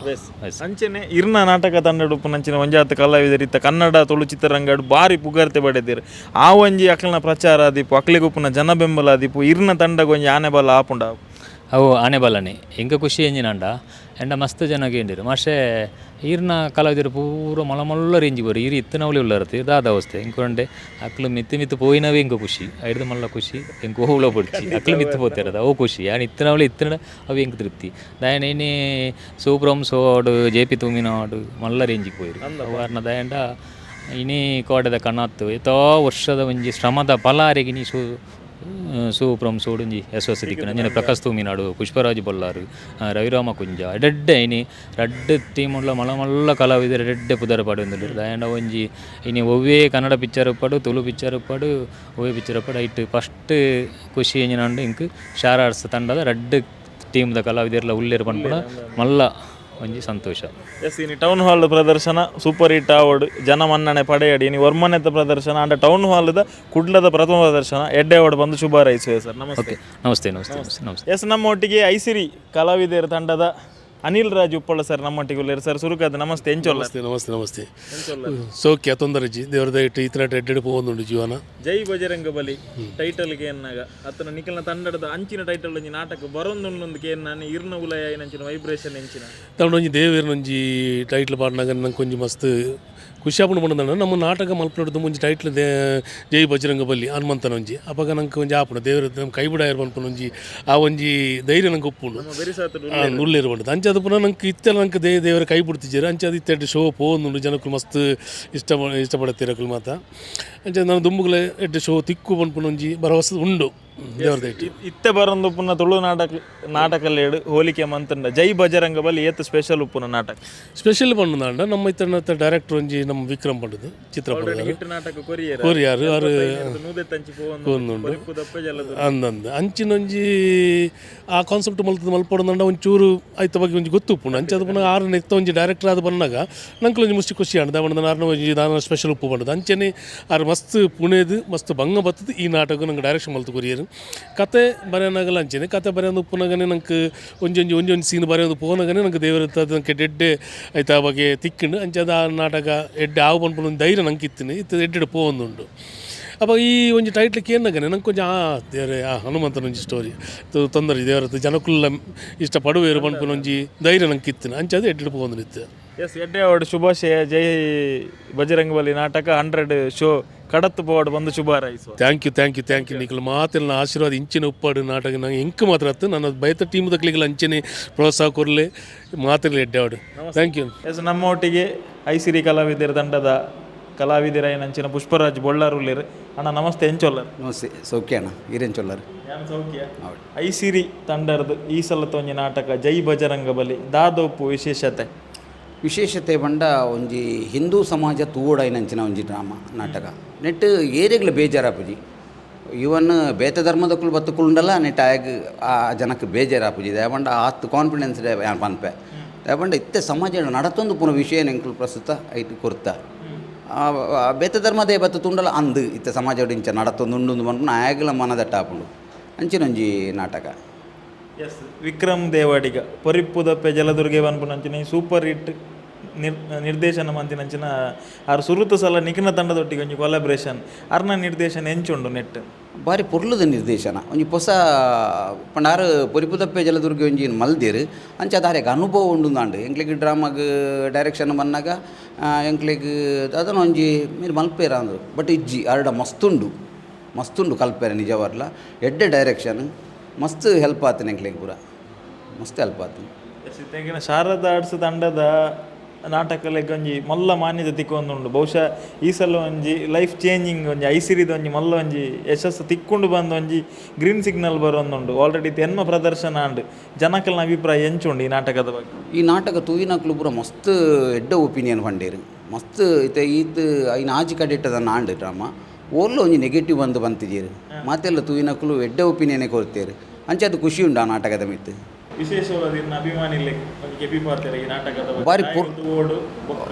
ಅಂಚನೆ ಇರ್ನ ನಾಟಕ ತಂಡಡು ಪುನಂಚಿನ ಒಂಜಾತ ಕಲಾವಿದರು ಇತ್ತ ಕನ್ನಡ ತುಳು ಚಿತ್ರರಂಗಡು ಬಾರಿ ಪುಗಾರ್ತೆ ಪಡೆದಿರು ಆ ಒಂಜಿ ಅಕ್ಲನ ಪ್ರಚಾರ ಆದಿಪ್ಪು ಅಕ್ಲಿಗೆ ಉಪ್ಪುನ ಜನ ಬೆಂಬಲ ಆದಿಪ್ಪು ಇರ್ನ ತಂಡಗ ಒಂಜಿ ಆನೆ ಬಲ ಆಪುಂಡ ಅವು ಆನೆ ಬಲನೆ ಎಂಕ ಖುಷಿ ಎಂಜಿನಂಡ ಎಂಡ ಮಸ್ತ್ ಜನ ಕೇಂದಿರು ಮಸ್ತೆ ಈರ್ನ ಕಲಾವಿದರು ಪೂರ ಮಲ್ಲ ಮಲ್ಲ ರೇಂಜ್ ಬೋರು ಈರು ಇತ್ತನವಳಿ ಉಳ್ಳರತ್ತೆ ದಾದ ಅವಸ್ಥೆ ಇಂಕೊಂಡೆ ಅಕ್ಲು ಮಿತ್ತು ಮಿತ್ತು ಪೋಯಿನವೇ ಎಂಕ ಖುಷಿ ಐಡ್ದು ಮಲ್ಲ ಖುಷಿ ಎಂಕ ಹೋಗ್ಲ ಪೊಡ್ಚಿ ಅಕ್ಲು ಮಿತ್ತು ಪೋತಿರೋದು ಅವು ಖುಷಿ ಯಾನ್ ಇತ್ತನವಳಿ ಇತ್ತನ ಅವು ಎಂಕ ತೃಪ್ತಿ ದಾಯನ ಏನೇ ಸೂಪ್ರಮ್ ಸೋಡು ಜೆ ಪಿ ತುಮಿನಾಡು ಮಲ್ಲ ರೇಂಜಿಗೆ ಪೋಯಿರು ಅವು ದಯಂಡ ಇನಿ ಕೋಟೆದ ಕಣತ್ತು ಎತ್ತೋ ವರ್ಷದ ಒಂಜಿ ಶ್ರಮದ ಫಲ ಅರೆಗಿನಿ ಸೂ ಸೂಪ್ರಮ್ ಸೋಡುಂಜಿ ಯಶಸ್ಸು ದಿಕ್ಕಿನ ಅಂಜನೆ ಪ್ರಕಾಶ್ ತೂಮಿನಾಡು ಪುಷ್ಪರಾಜ್ ಬೊಲ್ಲಾರು ರವಿರಾಮ ಕುಂಜ ಎಡೆಡ್ಡೆ ಇನಿ ರಡ್ಡ್ ಟೀಮ್ ಉಳ್ಳ ಮಲ್ಲ ಮಲ್ಲ ಕಲಾವಿದರು ಎಡೆಡ್ಡೆ ಪುದರ್ ಪಾಡೊಂದುಲ್ಲೆರ್ ದಾಯೆಂಡ ಒಂಜಿ ಇನಿ ಒವ್ವೇ ಕನ್ನಡ ಪಿಕ್ಚರ್ ಉಪ್ಪಡ್ ತುಳು ಪಿಕ್ಚರ್ ಉಪ್ಪಡ್ ಒವ್ವೇ ಪಿಕ್ಚರ್ ಉಪ್ಪಡ್ ಐಟ್ ಫಸ್ಟ್ ಖುಷಿ ಎಂಜಿನ ಇಂಕ್ ಶಾರಾರ್ಸ್ ತಂಡದ ರಡ್ಡ್ ಟೀಮ್ದ ಕಲಾವಿದರ್ಲ ಉಲ್ಲೆರ್ ಪನ್ಪುನ ಮಲ್ಲ ಒಂಜಿ ಸಂತೋಷ. ಎಸ್ ಇನಿ ಟೌನ್ ಹಾಲ್ ಪ್ರದರ್ಶನ ಸೂಪರ್ ಹಿಟ್ ಆವಡ್ ಜನ ಮನ್ನಣೆ ಪಡೆಯಡಿ ಇನಿ ವರ್ಮನೆತ್ತ ಪ್ರದರ್ಶನ ಅಂಡ ಟೌನ್ ಹಾಲ್ದ ಕುಡ್ಲದ ಪ್ರಥಮ ಪ್ರದರ್ಶನ ಎಡ್ಡೆ ಅವಡ್ ಬಂದು ಶುಭ ಹಾರೈಸುವೆ ಸರ್. ನಮಸ್ತೆ. ನಮಸ್ತೆ ನಮಸ್ತೆ ನಮಸ್ತೆ ನಮಸ್ತೆ. ಎಸ್ ನಮ್ಮ ಒಟ್ಟಿಗೆ ಐಸಿರಿ ಕಲಾವಿದರ ತಂಡದ ಅನಿಲ್ ರಾಜ್ ಉಪ್ಪಳ ಸರ್ ನಮ್ಮೊಟ್ಟಿಗೆ ಉಲ್ಲೇರು ಸರ್. ಸುರುಕಾದ ನಮಸ್ತೆ ಎಂಚೊಲ್ಲ. ನಮಸ್ತೆ ನಮಸ್ತೆ ನಮಸ್ತೆ. ಸೌಖ್ಯ ತೊಂದರೆಜಿ ದೇವರ ದಯಟ್ಟು ಈ ಥರ ಎಡ್ಡೆಡ್ ಪೋವೊಂದುಂಡು ಜೀವನ. ಜೈ ಬಜರಂಗ ಬಲಿ ಟೈಟಲ್ ಕೇನ್ನಾಗ ಅತ್ತನ ನಿಖಲ್ನ ತಂಡದ ಅಂಚಿನ ಟೈಟಲ್ ಒಂಜಿ ನಾಟಕ ಬರೊಂದುಂಡು ಕೇನ್ನಾನೆ ಇರ್ನ ಉಲಯ ಅಂಚಿನ ವೈಬ್ರೇಷನ್ ಎಂಚಿನ ತಗೊಂಡು ಒಂಜಿ ದೇವೇರ್ನೊಂಜಿ ಟೈಟ್ಲ್ ಪಾಡ್ನಾಗ ನಂಗೆ ಒಂಜಿ ಮಸ್ತ್ ಖುಷಿ ಆಪುಂಡು ಪಂಡ ನಮ್ಮ ನಾಟಕ ಮಲ್ಪನೊಡ್ದು ಮುಂಚೆ ಟೈಟ್ಲ್ ಜೈ ಬಜರಂಗ ಬಲಿ ಹನುಮಂತನ ಒಂಜಿ ಅಪಗ ನಂಗೆ ಒಂಜಿ ಆಪುಂಡು ದೇವರ ನಮ್ಮ ಕೈ ಬಿಡ ಪನ್ಪುನ ಒಂಜಿ ಆ ಒಂಜಿ ಧೈರ್ಯ ನಂಗೆ ಉಪ್ಪುಂಡು ಉಲ್ಲೇರು ಪಂಡದು ಅಂಚೆ ಅದು ಪುನಃ ನಂಗೆ ಇತ್ತೆಲ್ಲ ನಂಗೆ ದೇವರ ಕೈ ಬಿಡ್ತಿದ್ದೀರ ಅಂಚೆ ಅದು ಇತ್ತೆಡ್ಡು ಶೋ ಪೋಂದುಂಡು ಜನಕ್ಕೂ ಮಸ್ತ್ ಇಷ್ಟಪಡುತ್ತೀರಕುಲು ಮಾತ ಅಂಚೆ ನಾನು ದುಂಬುಗುಲ ಎಡ್ಡೆ ಶೋ ತಿಕ್ಕು ಪನ್ಪುನ ಒಂಜಿ ಭರವಸೆ ಉಂಡು ದೇವರ ದಯಟ್ಟು. ಇತ್ತೆ ಬರೊಂದು ಪುನಃ ತುಳು ನಾಟಕ ಹೋಲಿಕೆ ಮಂತಂಡ ಜೈ ಬಜರಂಗ ಬಲಿ ಏತ್ ಸ್ಪೆಷಲ್ ಉಪ್ಪುನ ನಾಟಕ ಸ್ಪೆಷಲ್ ಪಂಡ ನಮ್ಮ ಇತ್ತನ ಡೈರೆಕ್ಟರ್ ಒಂಜಿ ನಮ್ಮ ವಿಕ್ರಮ್ ಪಂಡದು ಚಿತ್ರ ಹಿಟ್ ನಾಟಕ ಕೊರಿಯರ್ ಕೊರಿಯರ್ ಆರು ಪೋಂದುಂಡು ಅಂದಂದು ಅಂಚಿನೊಂಜಿ ಆ ಕಾನ್ಸೆಪ್ಟ್ ಮಲ್ತದ ಮಲ್ಪೊಡಂದಂಡ ಒಂಚೂರು ಐತ ಬಗ್ಗೆ ಒಂಜಿ ಗೊತ್ತು ಉಪ್ಪುಂಡು ಅಂಚೆ ಅದು ಪುನಃ ಆರು ನೆತ್ತ ಒಂಜಿ ಡೈರೆಕ್ಟರ್ ಆದ್ ಬಂದಾಗ ನಂಕಲ್ ಒಂಜಿ ಮುಸ್ತಿ ಖುಷಿ ಆಂಡ್ ದಾವಣ ಆರ್ನ ಒಂಜಿ ದಾನ ಸ್ಪೆಷಲ್ ಉಪ್ಪು ಪಂಡದು ಅಂಚೆನೆ ಆರು ಮಸ್ತ್ ಪುಣೆದು ಮಸ್ತ್ ಬಂಗ ಬತ್ತದು ಈ ನಾಟಕ ನಂಗೆ ಡೈರೆಕ್ಷನ್ ಮಲ್ತು ಕೊರಿಯರ್ ಕತೆ ಬರೆಯನಾಗಲ್ಲ ಅಂಚೆನೆ ಕತೆ ಬರೆಯೋದು ಉಪ್ಪುನಾಗನೆ ನಂಗೆ ಒಂಜೊಂಜಿ ಒಂಜೊಂಜಿ ಸೀನ್ ಬರೆಯೋದು ಪೋನಾಗನೆ ನಂಗೆ ದೇವರ ನಂಗೆ ಎಡ್ಡೆ ಐತ ಬಗ್ಗೆ ತಿಕ್ಕಿಂಡು ಅಂಚೆ ಅದು ಆ ನಾಟಕ ಎಡ್ಡೆ ಆವು ಪನ್ಪುನ ಒಂದು ಧೈರ್ಯ ನಂಗೆ ಇತ್ತಿನಿ ಇತ್ತು ಎಡ್ಡೆ ಪೋವೊಂದುಂಡು. ಅಪ್ಪ ಈ ಒಂಜಿ ಟೈಟ್ಲ್ ಕೇನ್ನಗನೆ ನಂಗೆ ಕೊಂಚ ಆ ದೇವರೇ ಆ ಹನುಮಂತನ ಒಂಜಿ ಸ್ಟೋರಿ ತೊಂದರೆ ದೇವರ ಜನಕ್ಕುಲ್ಲ ಇಷ್ಟಪಡುವೇರು ಪನ್ಪುನ ಒಂಜಿ ಧೈರ್ಯ ನಂಗೆ ಇತ್ತಿನ ಅಂಚೆ ಅದು ಎಡ್ಡೆ ಪೋವೊಂದು ಇತ್ತು. ಎಸ್, ಎಡ್ಡೆ ಅವಡು ಶುಭಾಶಯ. ಜೈ ಬಜರಂಗ ಬಲಿ ನಾಟಕ 100 ಶೋ ಕಡತ್ತು ಪೋವಡ್ ಬಂದು ಶುಭ ಹಾರೈಸುವ. Thank you, thank you, thank you. ನಿಕಲ್ ಮಾತೆಲ್ಲ ಆಶೀರ್ವಾದ ಇಂಚಿನ ಉಪ್ಪಾಡು ನಾಟಕ ನಂಗೆ ಎಂಕ್ ಮಾತ್ರ ಅತ್ತು, ನನ್ನ ಬೈತ ಟೀಮ್ ದಕ್ಲಿಗೆಲ್ಲ ಅಂಚನೆ ಪ್ರೋತ್ಸಾಹ ಕೊರ್ಲೆ ಮಾತೆಲ್ಲ ಎಡ್ಡೆ ಅವಡು. Thank you. S, ನಮ್ಮ ಒಟ್ಟಿಗೆ ಐಸಿರಿ ಕಲಾವಿದರ ತಂಡದ ಕಲಾವಿದರಾಯನಂಚಿನ ಪುಷ್ಪರಾಜ್ ಬೊಳ್ಳಾರುಲ್ಲೇರು. ಅಣ್ಣ ನಮಸ್ತೆ, ಎಂಚೊಲ್ಲರ್? ನಮಸ್ತೆ, ಸೌಖ್ಯ ಅಣ್ಣ, ಈರೇನು ಚೊಲ್ಲರು? ಯಾನ್ ಸೌಖ್ಯ. ಐಸಿರಿ ತಂಡರ್ದು ಈ ಸಲ ಒಂಜಿ ನಾಟಕ ಜೈ ಬಜರಂಗ ಬಲಿ ದಾದೋಪು ವಿಶೇಷತೆ? ವಿಶೇಷತೆ ಪಂಡ ಒಂಜಿ ಹಿಂದೂ ಸಮಾಜ ತೂವೊಡಾಯಿನಂಚಿನ ಒಂಜಿ ಡ್ರಾಮಾ ನಾಟಕ. ನೆಟ್ ಏರೆಗ್ಲ ಬೇಜಾರಾಪುಜಿ. ಇವನ್ ಬೇತೆ ಧರ್ಮದಕ್ಕುಲು ಬತ್ತುಕುಂಡಲ ನೆಟ್ ಆಯಗ್ ಆ ಜನಕ್ಕೆ ಬೇಜಾರಾಪುಜಿ. ದಾಯೆಪಂಡ ಆತ್ ಕಾನ್ಫಿಡೆನ್ಸ್ ಯಾನ್ ಪನ್ಪೆ. ದಾಯೆಪಂಡ ಇತ್ತೆ ಸಮಾಜ ನಡತೊಂದು ಪೂರ ವಿಷಯ ಎಂಕುಲು ಪ್ರಸ್ತುತ ಐಟ್ ಕೊರ್ತ. ಬೇತೆ ಧರ್ಮದೇ ಬತ್ತು ತುಂಡಲ ಅಂದ್ ಇತ್ತೆ ಸಮಾಜ ಇಂಚ ನಡತೊಂದು ಉಂಡು ಪನ್ಪುನ ಆಯಗ್ಲ ಮನದಟ್ಟ ಆಪುಂಡು. ಅಂಚಿನ ಒಂಜಿ ನಾಟಕ. ಎಸ್, ವಿಕ್ರಮ್ ದೇವಾಡಿಗ ಪರಿಪ್ಪುದಪ್ಪೆ ಜಲದುರ್ಗೆ ಪನ್ಪುನಂಚಿನ ಸೂಪರ್ ಹಿಟ್ ನಿರ್ದೇಶನ ಮಂತಿನಂಚಿನ ಆರ್ ಸುರುತ ಸಲ ನಿಖಿನ ತಂಡದೊಟ್ಟಿಗೆ ಒಂಜಿ ಕೊಲಾಬ್ರೇಷನ್. ಅರ್ನ ನಿರ್ದೇಶನ ಎಂಚುಂಡು ನೆಟ್? ಬಾರಿ ಪೊರ್ಲುದ ನಿರ್ದೇಶನ. ಒಂಜಿ ಪೊಸ ಪಂಡ ಆರ್ ಪೊರಿಪುದಪ್ಪೆ ಜಲದುರ್ಗೆ ಒಂಜಿ ಮಲ್ದೆರ್. ಅಂಚ ದಾರೆಗ್ ಅನುಭವ ಉಂಡು ಅಂಡ್. ಎಂಕ್ಲೆಗ್ ಡ್ರಾಮಾಗ್ ಡೈರೆಕ್ಷನ್ ಬನ್ನಗ ಎಂಕ್ಲೆಗ್ ದಾದನ ಒಂಜಿ ಮೀರ್ ಮಲ್ಪೇರ ಅಂದ್ರು. ಬಟ್ ಇಜ್ಜಿ, ಆರ್ಡ ಮಸ್ತುಂಡು, ಮಸ್ತುಂಡು ಕಲ್ಪೇರೆ ನಿಜವಾರ್ಲ. ಎಡ್ಡೆ ಡೈರೆಕ್ಷನ್, ಮಸ್ತ್ ಹೆಲ್ಪ್ ಆತನ ಎಂಕ್ಲೆಗ್, ಪೂರ ಮಸ್ತ್ ಹೆಲ್ಪ್ ಆತನ. ತೆಗಿನ ಶಾರದಾ ಆರ್ಟ್ಸ್ ತಂಡದ ನಾಟಕಲೆಗ್ ಒಂಜಿ ಮಲ್ಲ ಮಾನ್ಯತೆ ತಿಕ್ಕೊಂದುಂಡು. ಬಹುಶಃ ಈ ಸಲ ಒಂಜಿ ಲೈಫ್ ಚೇಂಜಿಂಗ್ ಒಂಜಿ ಐಸಿರಿದ ಒಂಜಿ ಮಲ್ಲ ಒಂಜಿ ಯಶಸ್ಸು ತಿಕ್ಕೊಂಡು ಬಂದು ಒಂಜಿ ಗ್ರೀನ್ ಸಿಗ್ನಲ್ ಬರೊಂದುಂಡು. ಆಲ್ರೆಡಿ ಎನ್ಮ ಪ್ರದರ್ಶನ ಆಂಡ್. ಜನಕಲ್ನ ಅಭಿಪ್ರಾಯ ಎಂಚುಂಡು ಈ ನಾಟಕದ ಬಗ್ಗೆ? ಈ ನಾಟಕ ತೂಯಿನಕ್ಲು ಪೂರ ಮಸ್ತ್ ಎಡ್ಡೆ ಒಪಿನಿಯನ್ ಪಂಡೇರು. ಮಸ್ತ್ ಇತ್ತೆ ಈತ್ ಐನ ಆಜಿ ಕಡೆಟ್ಟದ ಆಂಡ್ ಡ್ರಾಮಾ. ಓಲ್ಲ ಒಂಜಿ ನೆಗೆಟಿವ್ ಬಂದು ಬಂತಿದ್ದೀರು. ಮಾತೆಲ್ಲ ತೂಯಿನಕ್ಲು ಎಡ್ಡೆ ಒಪಿನಿಯನ್ ಕೊರ್ತೇರು. ಅಂಚೆ ಅದು ಖುಷಿ ಉಂಡು ಆ ನಾಟಕದ ಮಿತ್ತು. ವಿಶೇಷವಾದ ಇನ್ನ ಅಭಿಮಾನಿಲೆ ಒಂಜಿ ಕೆಪಿ ಪಾತೆರ ಈ ನಾಟಕದ ಬಗ್ಗೆ. ಬಾರಿ ಓಡು ಬೊಕ್ಕ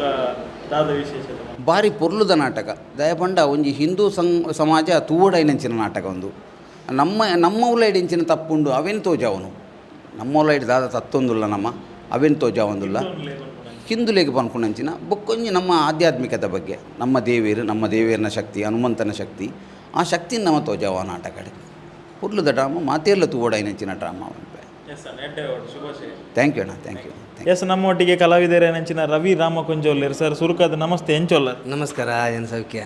ದಾದ ವಿಶೇಷತೆ? ಬಾರಿ ಪೊರ್ಲುದ ನಾಟಕ. ದಯಪಂಡ ಒಂಜಿ ಹಿಂದೂ ಸಮಾಜ ತೂವಡೈನಂಚಿನ ನಾಟಕ ಒಂದು. ನಮ್ಮ ನಮ್ಮ ಉಲೈಡ್ ಇಂಚಿನ ತಪ್ಪುಂಡು ಅವೇನು ತೋಜಾವನು. ನಮ್ಮ ಉಲೈಡ್ ದಾದ ತತ್ತೊಂದುಲ್ಲ ನಮ್ಮ ಅವೇನು ತೋಜಾವೊಂದುಲ್ಲ. ಹಿಂದುಲೆಗ್ ಪನ್ಪುನಂಚಿನ ಬೊಕ್ಕೊಂಜಿ ನಮ್ಮ ಆಧ್ಯಾತ್ಮಿಕತೆ ಬಗ್ಗೆ, ನಮ್ಮ ದೇವೇರು, ನಮ್ಮ ದೇವೇರ್ನ ಶಕ್ತಿ, ಹನುಮಂತನ ಶಕ್ತಿ, ಆ ಶಕ್ತಿನ ನಮ್ಮ ತೋಜಾವ ನಾಟಕ. ಪೊರ್ಲುದ ಡ್ರಾಮ, ಮಾತೆರ್ಲ ತೂವಡೈನಂಚಿನ ಡ್ರಾಮಾ. ಎಸ್ ಅಣ್ಣ, ಎಡ್ಡೆ ಶುಭಾಶಯ. Thank you ಅಣ್ಣ, thank you. S, ನಮ್ಮೊಟ್ಟಿಗೆ ಕಲಾವಿದರೇನಂಚಿನ ರವಿ ರಾಮಕುಂಜೋಲ್ಲೇರ್. ಸರ್, ಸುರುಕಾದ ನಮಸ್ತೆ, ಎಂಚೊಲ್ಲರ್? ನಮಸ್ಕಾರ, ಏನು ಸೌಖ್ಯ.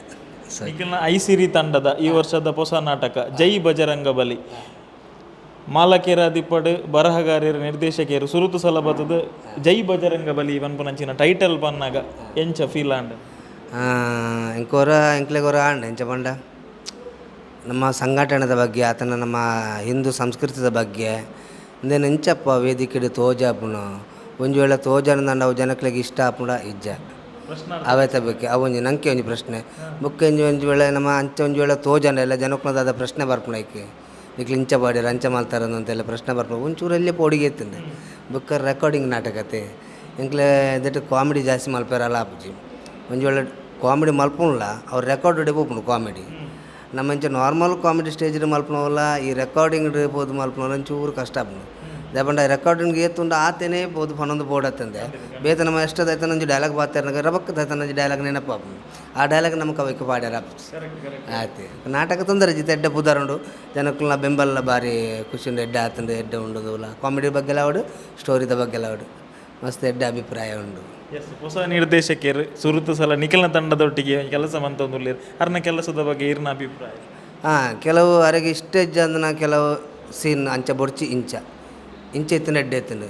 ನಿಖಿಲ್ನ ಐಸಿರಿ ತಂಡದ ಈ ವರ್ಷದ ಹೊಸ ನಾಟಕ ಜೈ ಬಜರಂಗ ಬಲಿ ಮಾಲಕೇರ ದಿಪ್ಪಡು ಬರಹಗಾರರು ನಿರ್ದೇಶಕರು ಸುರುತು ಸಲ ಬತ್ತದ. ಜೈ ಬಜರಂಗ ಬಲಿ ಪನ್ಪುನಂಚಿನ ಟೈಟಲ್ ಪನ್ನಾಗ ಎಂಚ ಫೀಲ್ ಆಂಡ್? ಎಂಕೋರ ಎಂಕ್ಲೆಗೋರ ಆಂಡ್. ಎಂಚ ಪಂಡ ನಮ್ಮ ಸಂಘಟನೆದ ಬಗ್ಗೆ ಆತನ ನಮ್ಮ ಹಿಂದೂ ಸಂಸ್ಕೃತಿದ ಬಗ್ಗೆ ಇಂದೇನು ಎಂಚಪ್ಪ ವೇದಿಕೆಡ್ ತೋಜಾಪುನು. ಒಂಜಿ ವೇಳೆ ತೋಜಾನಂಡ ಅವು ಜನಕ್ಲೆಗ್ ಇಷ್ಟ ಆಪುಂಡ ಇಜ್ಜ ಅವೇತ ಬಗ್ಗೆ ಅವೊಂಜಿ ನಂಕೆ ಒಂಜಿ ಪ್ರಶ್ನೆ. ಬೊಕ್ಕ ಒಂಜಿ ಒಂಜಿ ವೇಳೆ ನಮ್ಮ ಅಂಚ ಒಂಜಿ ವೇಳೆ ತೋಜಾಂಡ ಎಲ್ಲ ಜನಕ್ಲದಾದ ಪ್ರಶ್ನೆ ಬರ್ಪುಂಡು. ಐಕೆ ನಿಕ್ಲು ಇಂಚ ಪಾಡ್ಯರ್ ಅಂಚ ಮಲ್ತಾರ ಅಂತೆಲ್ಲ ಪ್ರಶ್ನೆ ಬರ್ಪುಂಡು. ಒಂಚೂರು ಎಲ್ಲಿ ಪೋಡಿಗೆ ಇತ್ತುಂಡು. ಬೊಕ್ಕ ರೆಕಾರ್ಡಿಂಗ್ ನಾಟಕತೆ ಎಂಕ್ಲೆ ದೆಟ್ ಕಾಮಿಡಿ ಜಾಸ್ತಿ ಮಲ್ಪೆರಲ್ಲ ಆಪುಜಿ. ಒಂಜಿ ವೇಳೆ ಕಾಮಿಡಿ ಮಲ್ಪುಂಡ್ಲ ಅವ್ರು ರೆಕಾರ್ಡ್ ಪೋಪುಂಡು ಕಾಮಿಡಿ. ನಮ್ಮ ಇಂಚ ನಾರ್ಮಲ್ ಕಾಮಿಡಿ ಸ್ಟೇಜ್ ಮಲ್ಪುನವಲ್ಲ ಈ ರೆಕಾರ್ಡಿಂಗ್ ಪೋದು ಮಲ್ಪುನವಲ್ಲ ಒಂಚೂರು ಕಷ್ಟ ಆಪುಂಡು. ದಾಯೆಪಂಡ ರೆಕಾರ್ಡಿಂಗ್ ಏತುಂಡು ಆತೇನೆ ಪೋದು ಪನೊಂದು ಬೋಡತ್ತಂದೆ. ಬೇತೆ ನಮ್ಮ ಎಷ್ಟದಾಯ್ತಾನ ಒಂಜಿ ಡೈಲಾಗ್ ಬಾತೇರ್ನಾಗ ರಬಕ್ ದಾಯ್ತಾನ ಒಂಜಿ ಡೈಲಾಗ್ ನೆನಪಾಪುಂಡು. ಆ ಡೈಲಾಗ್ ನಮಕ್ ಅವೆಕ್ ಪಾಡ್ಯಾರ ಆಯ್ತು. ನಾಟಕ ತೊಂದರೆ ಜಿತೆ ಎಡ್ಡೆ ಪುದರುಂಡು. ಜನಕ್ಕುಲ್ನ ಬೆಂಬಲ ಬಾರಿ ಖುಷಿ ಉಂಡು. ಎಡ್ಡೆ ಆತುಂಡು, ಎಡ್ಡೆ ಉಂಡು. ಕಾಮಿಡಿ ಬಗ್ಗೆ ಅವಡು ಸ್ಟೋರಿದ ಬಗ್ಗೆ ಅವಡು ಮಸ್ತ್ ಎಡ್ಡೆ ಅಭಿಪ್ರಾಯ ಉಂಡು. ಎಸ್, ಹೊಸ ನಿರ್ದೇಶಕರು ಸುರುತು ಸಲ ನಿಖಿಲ್ನ ತಂಡದೊಟ್ಟಿಗೆ ಕೆಲಸ ಮಂತೊಂದುಲ್ಲೇರ್. ಅರ್ನ ಕೆಲಸದ ಬಗ್ಗೆ ಇರ್ನ ಅಭಿಪ್ರಾಯ? ಹಾಂ, ಕೆಲವು ಅರೆಗೆ ಇಷ್ಟ ಅಂದನ ಕೆಲವು ಸೀನ್ ಅಂಚ ಬೊಡ್ಚಿ ಇಂಚ ಇಂಚ ಇತ್ತಿನ ಎಡ್ಡೆ ಇತ್ತುಂಡು.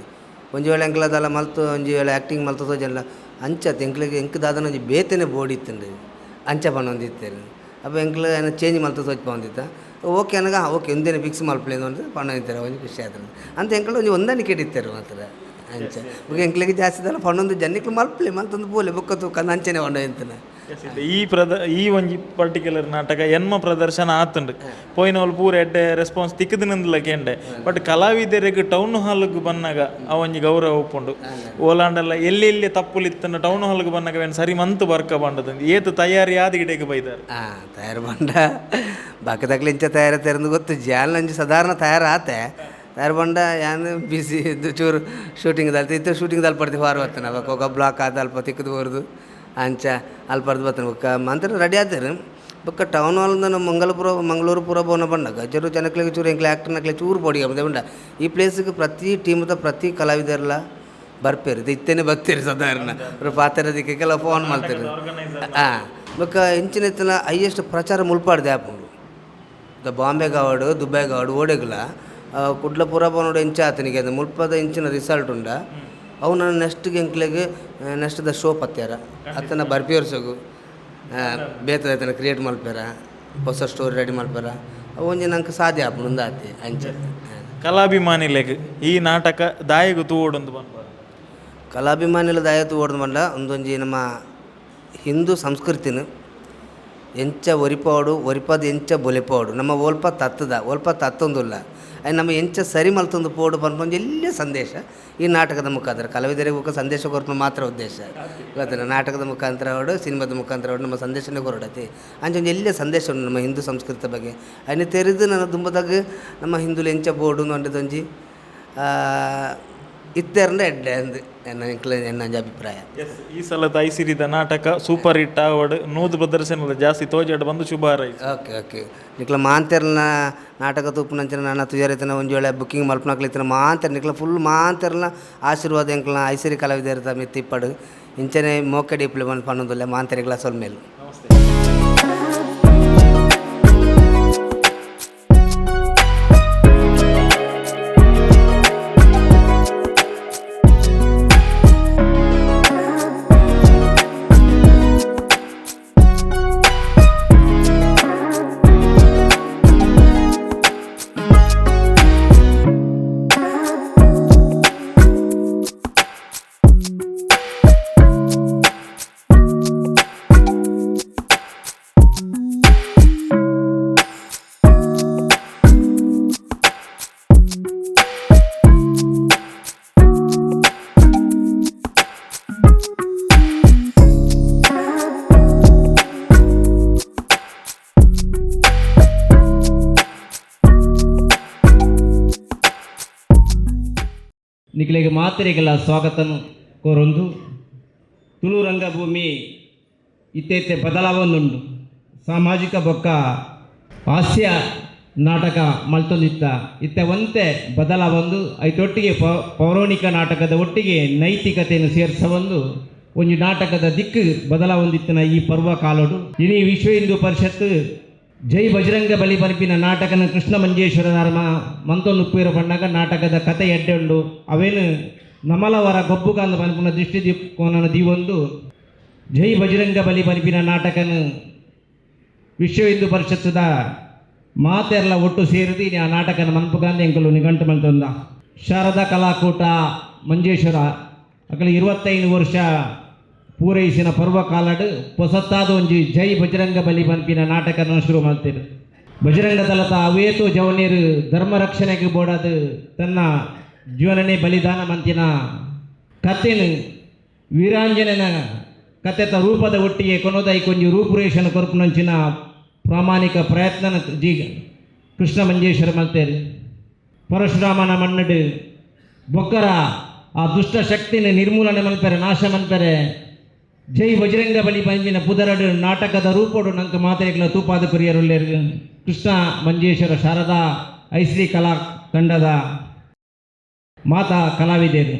ಒಂಜಿ ವೇಳೆ ಎಂಕ್ಲದಲ್ಲ ಮಲ್ತು ಒಂಜಿ ವೇಳೆ ಆ್ಯಕ್ಟಿಂಗ್ ಮಲ್ತು ತೋಜಲ್ಲ ಅಂಚ ಎಂಕ್ಲೆಗ್ ಎಂಕ್ ದಾದನ ಒಂಜಿ ಬೇತೆನೆ ಬೋಡಿ ಇತ್ತುಂಡು ಅಂಚ ಪನೊಂದಿತ್ತೆರ್. ಅಪ್ಪ ಎಂಕ್ಲು ಏನ ಚೇಂಜ್ ಮಲ್ತು ತೋಜ್ಪಾವೊಂದಿತ್ತ. ಓಕೆ ಅನಗ ಓಕೆ ಉಂದೇನೆ ಫಿಕ್ಸ್ ಮಲ್ಪುಲೆ ಅಂದ್ ಪನೊಂದಿತ್ತೆರ್. ಒಂಜಿ ಖುಷಿ ಆತುಂಡು. ಅಂತ ಎಂಕ್ಲು ಒಂಜಿ ಹೊಂದಾಣಿಕೆ ಇತ್ತೆರ್ ಮಾತ್ರ ಅಂಚ. ಬೊಕ ಎಂಕ್ಲೆಗ್ ಜಾಸ್ತಿ ದಾಲ ಪನೊಂದು ಜನ್ನಿಕ್ಲು ಮಲ್ಪುಲೆ ಮಲ್ತೊಂದು ಪೋಲೆ ಬೊಕ್ಕ ತೂಕ ಅಂಚನೆ ಪಂಡೊಂದಿತ್ತುಂಡು. ಈ ಈ ಒಂಜಿ ಪರ್ಟಿಕ್ಯುಲರ್ ನಾಟಕ ಎನ್ಮ ಪ್ರದರ್ಶನ ಆತುಂಡು. ಪೋಯಿನವಲ್ ಪೂರ ಎಡ್ಡೆ ರೆಸ್ಪಾನ್ಸ್ ತಿಕ್ಕುದಿನಂದ್ಲ ಕೇಂಡೆ. ಬಟ್ ಕಲಾವಿದರಿಗೆ ಟೌನ್ ಹಾಲ್ಗ್ ಬನ್ನಾಗ ಆ ಒಂಜಿ ಗೌರವ ಉಪ್ಪುಂಡು. ಓಲಾಂಡಲ್ಲ ಎಲ್ಲಿ ಎಲ್ಲಿ ತಪ್ಪುಲಿತ್ತಂಡ ಟೌನ್ ಹಾಲ್ಗ್ ಬನ್ನಾಗ ವೇನ್ ಸರಿ ಮಂತು ಬರ್ಕ ಬಂಡದ ಏತು ತಯಾರಿ ಆದ ಗಿಡಕ್ಕೆ ಬೈದಾರೆ. ಹಾಂ, ತಯಾರು ಬಂಡ ಬಾಕಿದಾಗ್ಲಿ ಇಂಚ ತಯಾರಿ ತೆರೆದು ಗೊತ್ತು ಜಾನ್ ಅಂಚ ಸಾಧಾರಣ ತಯಾರು ಆತೆ. ತಯಾರು ಬಂಡ ಯಾನ್ ಬಿಸಿ ಇದ್ದು ಚೂರು ಶೂಟಿಂಗ್ ದಲ್ತ ಇತ್ತು. ಶೂಟಿಂಗ್ ದಲ್ಪ ಪಡ್ತಿ ಹೊರ ಬರ್ತೇನೆ ಅವಾಗ ಒಗ ಬ್ಲಾಕ್ ಆದ ಅಲ್ಪ ತಿಕ್ಕದು ಬರೋದು ಅಂಚ ಅಲ್ಪ ಬರ್ತೇನೆ. ಬೊಕ್ಕ ಮಂತ್ರ ರೆಡಿ ಆತೇರು. ಬೊಕ್ಕ ಟೌನ್ ಹಾಲ್ದ ಮಂಗಳಪುರ ಮಂಗಳೂರು ಪೂರ ಬೋನ ಬಂಡಾಗ ಚೂರು ಜನಕ್ಲೆಗ್ ಚೂರು ಎಂಕ್ಲೆ ಆ್ಯಕ್ಟರ್ನಕ್ಲೆ ಚೂರು ಪೋಡಿಗೆ ಉಂಡ. ಈ ಪ್ಲೇಸ್ಗೆ ಪ್ರತಿ ಟೀಮ್ದ ಪ್ರತಿ ಕಲಾವಿದರ್ಲ ಬರ್ಪೇರು ಇತ್ತೇನೆ ಬತ್ತೀರಿ ಸಾಧಾರಣ ಪಾತೆರದಿಕ್ಕೆ ಕೆಲವು ಫೋನ್ ಮಾಡ್ತಾರೆ. ಹಾಂ, ಬೊಕ್ಕ ಇಂಚಿನ ಇತ್ತಿನ ಹೈಯೆಸ್ಟ್ ಪ್ರಚಾರ ಮುಲ್ಪಾಡ್ದೆ ಆಪುಂಡು. The Bombay ಗಾವಡು, ದುಬೈ ಗಾವಡು, ಓಡೆಗ್ಲ ಕುಡ್ಲ ಪೂರ ಪೋನೋಡು ಇಂಚ ಆತನಿಗೆ ಅದು ಮುಲ್ಪದ ಇಂಚಿನ ರಿಸಲ್ಟ್ ಉಂಡ. ಅವು ನನ್ನ ನೆಕ್ಸ್ಟ್ ಎಂಕ್ಲೆಗ್ next the show ಪತ್ಯಾರ ಅತ್ತನ ಬರ್ಪಿಯರ್ಸಗು ಬೇತದ ಆತನ ಕ್ರಿಯೇಟ್ ಮಲ್ಪೆರ, ಹೊಸ ಸ್ಟೋರಿ ರೆಡಿ ಮಲ್ಪೆರ. ಅವು ಒಂಜಿ ನಂಗೆ ಸಾಧ್ಯ ಆಪುಂಡು ಉಂದು ಆತೆ ಅಂಚ. ಕಲಾಭಿಮಾನಿಲೆಗ್ ಈ ನಾಟಕ ದಾಯೆಗ್ ತೂವೊಡುಂದು ಪನ್ಪ? ಕಲಾಭಿಮಾನಿಲ ದಾಯ ತೂವೊಡು ಪಂಡ, ಉಂದೊಂಜಿ ನಮ್ಮ ಹಿಂದೂ ಸಂಸ್ಕೃತಿನ ಎಂಚ ಒರಿಪಾವೊಡು, ಒರಿಪಾದ್ ಎಂಚ ಬುಲೆಪಾವೊಡು, ನಮ್ಮ ಒಲ್ಪ ತತ್ತದ ಒಲ್ಪ ತತ್ತೊಂದುಲ್ಲ, ಅಯ್ ನಮ್ಮ ಎಂಚ ಸರಿ ಮಲ್ತೊಂದು ಪೋಡು ಪನ್ಪೊಂಜಿ ಎಲ್ಯ ಸಂದೇಶ ಈ ನಾಟಕದ ಮುಖಾಂತರ. ಕಲಾವಿದರಿಗೆ ಬೊಕ್ಕ ಸಂದೇಶ ಕೊರ್ಪುನ ಮಾತ್ರ ಉದ್ದೇಶ ಗೊತ್ತಲ್ಲ. ನಾಟಕದ ಮುಖಾಂತರ ಅವಡು, ಸಿನಿಮಾದ ಮುಖಾಂತರ ಅವಡು ನಮ್ಮ ಸಂದೇಶನೇ ಕೊರಡತಿ. ಅಂಚ ಒಂಜಿ ಎಲ್ಯ ಸಂದೇಶ ಉಂಡು ನಮ್ಮ ಹಿಂದೂ ಸಂಸ್ಕೃತಿ ಬಗ್ಗೆ. ಅಯ್ನ ತೆರೆದು ನನ್ನ ದುಂಬದಾಗ ನಮ್ಮ ಹಿಂದೂಲು ಎಂಚ ಬೋಡು ಒಂಜಿ ಇತ್ತೆರ್ಂಡ ಎಡ್ಡೆ ಅಂದ್ ಎನ್ನ ಎಂಕ್ಲೆ ಎನ್ನ ಒಂಜಿ ಅಭಿಪ್ರಾಯ. ಎಸ್, ಈ ಸಲ ಐಸಿರಿದ ನಾಟಕ ಸೂಪರ್ ಹಿಟ್ ಆವಡ್, ನೂದು ಪ್ರದರ್ಶನ ಜಾಸ್ತಿ ತೋಜಾಡ್ ಬಂದು ಶುಭ ಹಾರೈಸಿ. ಓಕೆ ಓಕೆ, ನಿಕ್ಲ ಮಾಂತೆರ್ನ ನಾಟಕ ತೂಪುನಂಚಿನ ನನ ತುಯರಿತನ ಒಂಜಿ ವೇಳೆ ಬುಕ್ಕಿಂಗ್ ಮಲ್ಪುನಕ್ಲು ಮಾಂತೆರ್ ನಿಕ್ಲ ಫುಲ್ ಮಾಂತೆರ್ನ ಆಶೀರ್ವಾದ ಎಂಕ್ಲ ಐಸಿರಿ ಕಲಾವಿದರ್ದ ಮಿತ್ತ್ ಇಪ್ಪಡು. ಇಂಚನೆ ಮೋಕೆ ಡಿಪ್ಲೆ ಬಂದು ಪನ್ನೊಂದುಲ್ಲೆ ಮಾಂತೆರೆಗ್ಲ ಸೊಲ್ಮೆಲು. ನಮಸ್ತೆ. ನಿಕ್ಲೆಗ್ ಮಾತೆರೆಗೆಲ ಸ್ವಾಗತನು ಕೋರೊಂದು, ತುಳು ರಂಗಭೂಮಿ ಇತ್ತೆ ಇತ್ತೆ ಬದಲಾವೊಂದುಂಡು. ಸಾಮಾಜಿಕ ಬೊಕ್ಕ ಹಾಸ್ಯ ನಾಟಕ ಮಲ್ತೊಂದಿತ್ತ ಇತ್ತೆ ಒಂತೆ ಬದಲಾವೊಂದು ಐತೊಟ್ಟಿಗೆ ಪೌರಾಣಿಕ ನಾಟಕದ ಒಟ್ಟಿಗೆ ನೈತಿಕತೆಯನ್ನು ಸೇರಿಸವೊಂದು ಒಂಜಿ ನಾಟಕದ ದಿಕ್ಕು ಬದಲಾವೊಂದಿತ್ತಿನ ಈ ಪರ್ವ ಕಾಲೋಡು ಇನಿ ವಿಶ್ವ ಹಿಂದೂ ಪರಿಷತ್ ಜೈ ಬಜರಂಗ ಬಲಿ ಪನ್ಪಿನ ನಾಟಕನ ಕೃಷ್ಣ ಮಂಜೇಶ್ವರ ಧರ್ಮ ಮಂತೊಂದು ಉಪ್ಪೇರ ಪಣ್ಣಾಗ ನಾಟಕದ ಕತೆ ಎಡ್ಡೆ ಉಂಡು. ಅವೇನು ನಮಲವರ ಗೊಬ್ಬುಗಾಂದ ಪನ್ಪಿನ ದೃಷ್ಟಿ ಕೋನನ ದೀವೊಂದು ಜೈ ಬಜರಂಗ ಬಲಿ ಪನ್ಪಿನ ನಾಟಕನ ವಿಶ್ವ ಹಿಂದೂ ಪರಿಷತ್ತದ ಮಾತೆರ್ಲ ಒಟ್ಟು ಸೇರಿದು ಆ ನಾಟಕನ ಮನ್ಪುಗಾಂದ ಎಂಕುಲು ನಿಘಂಟು ಮಲ್ತೊಂದ. ಶಾರದಾ ಕಲಾಕೂಟ ಮಂಜೇಶ್ವರ ಅಕಲ 25 ವರ್ಷ ಪೂರೈಸಿನ ಪರ್ವ ಕಾಲಡ್ ಪೊಸತ್ತಾದ ಒಂಜಿ ಜೈ ಬಜರಂಗ ಬಲಿ ಪನ್ಪಿನ ನಾಟಕನ ಶುರು ಮಾಡ್ತೇವೆ. ಬಜರಂಗ ದಳದ ಅವೇತು ಜವನೀರು ಧರ್ಮ ರಕ್ಷಣೆಗೆ ಬೋಡಾದ ತನ್ನ ಜೀವನನೇ ಬಲಿದಾನ ಮಂತಿನ ಕಥೆನು ವೀರಾಂಜನನ ಕಥೆತ ರೂಪದ ಒಟ್ಟಿಗೆ ಕೊನೋದೈ ಕೊಂಜಿ ರೂಪುರೇಷನ ಕೊರ್ಪುನಂಚಿನ ಪ್ರಾಮಾಣಿಕ ಪ್ರಯತ್ನ ಜಿ ಕೃಷ್ಣ ಮಂಜೇಶ್ವರ ಮಲ್ತೇರು. ಪರಶುರಾಮನ ಮಣ್ಣಡು ಬೊಕ್ಕರ ಆ ದುಷ್ಟ ಶಕ್ತಿನ ನಿರ್ಮೂಲನೆ ಮಲ್ಪೆರೆ, ನಾಶ ಮಲ್ಪೆರೆ ಜೈ ಬಜರಂಗ ಬಲಿ ಪಂಜಿನ ಪುದರಡು ನಾಟಕದ ರೂಪೋಡು ನಂಕ ಮಾತೆರೆಗ್ಲ ತೂಪಾದ ಕೊರಿಯರುಲ್ಲೇರು ಕೃಷ್ಣ ಮಂಜೇಶ್ವರ ಶಾರದಾ ಐಶ್ರೀ ಕಲಾ ತಂಡದ ಮಾತಾ ಕಲಾವಿದರು.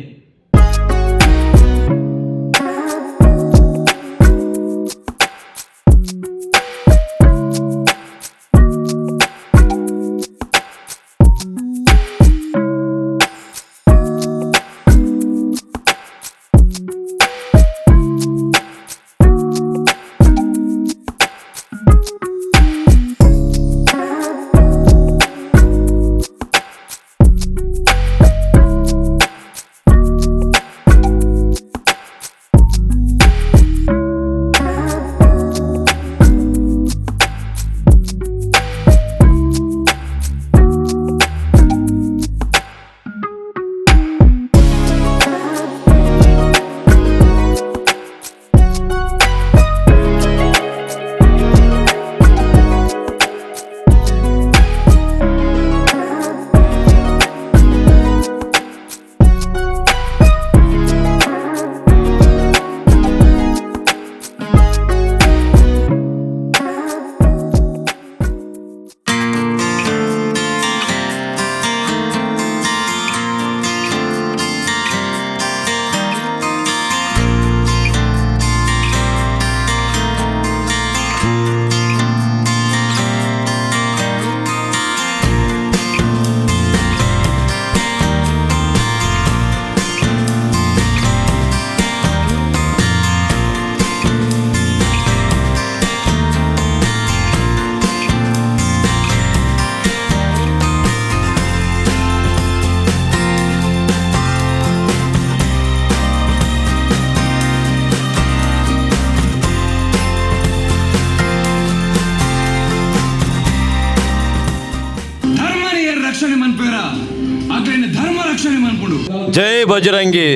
ಧರ್ಮ ರಕ್ಷಣೆ ಮನ್ಪುಂಡು. ಜೈ ಬಜರಂಗಿ.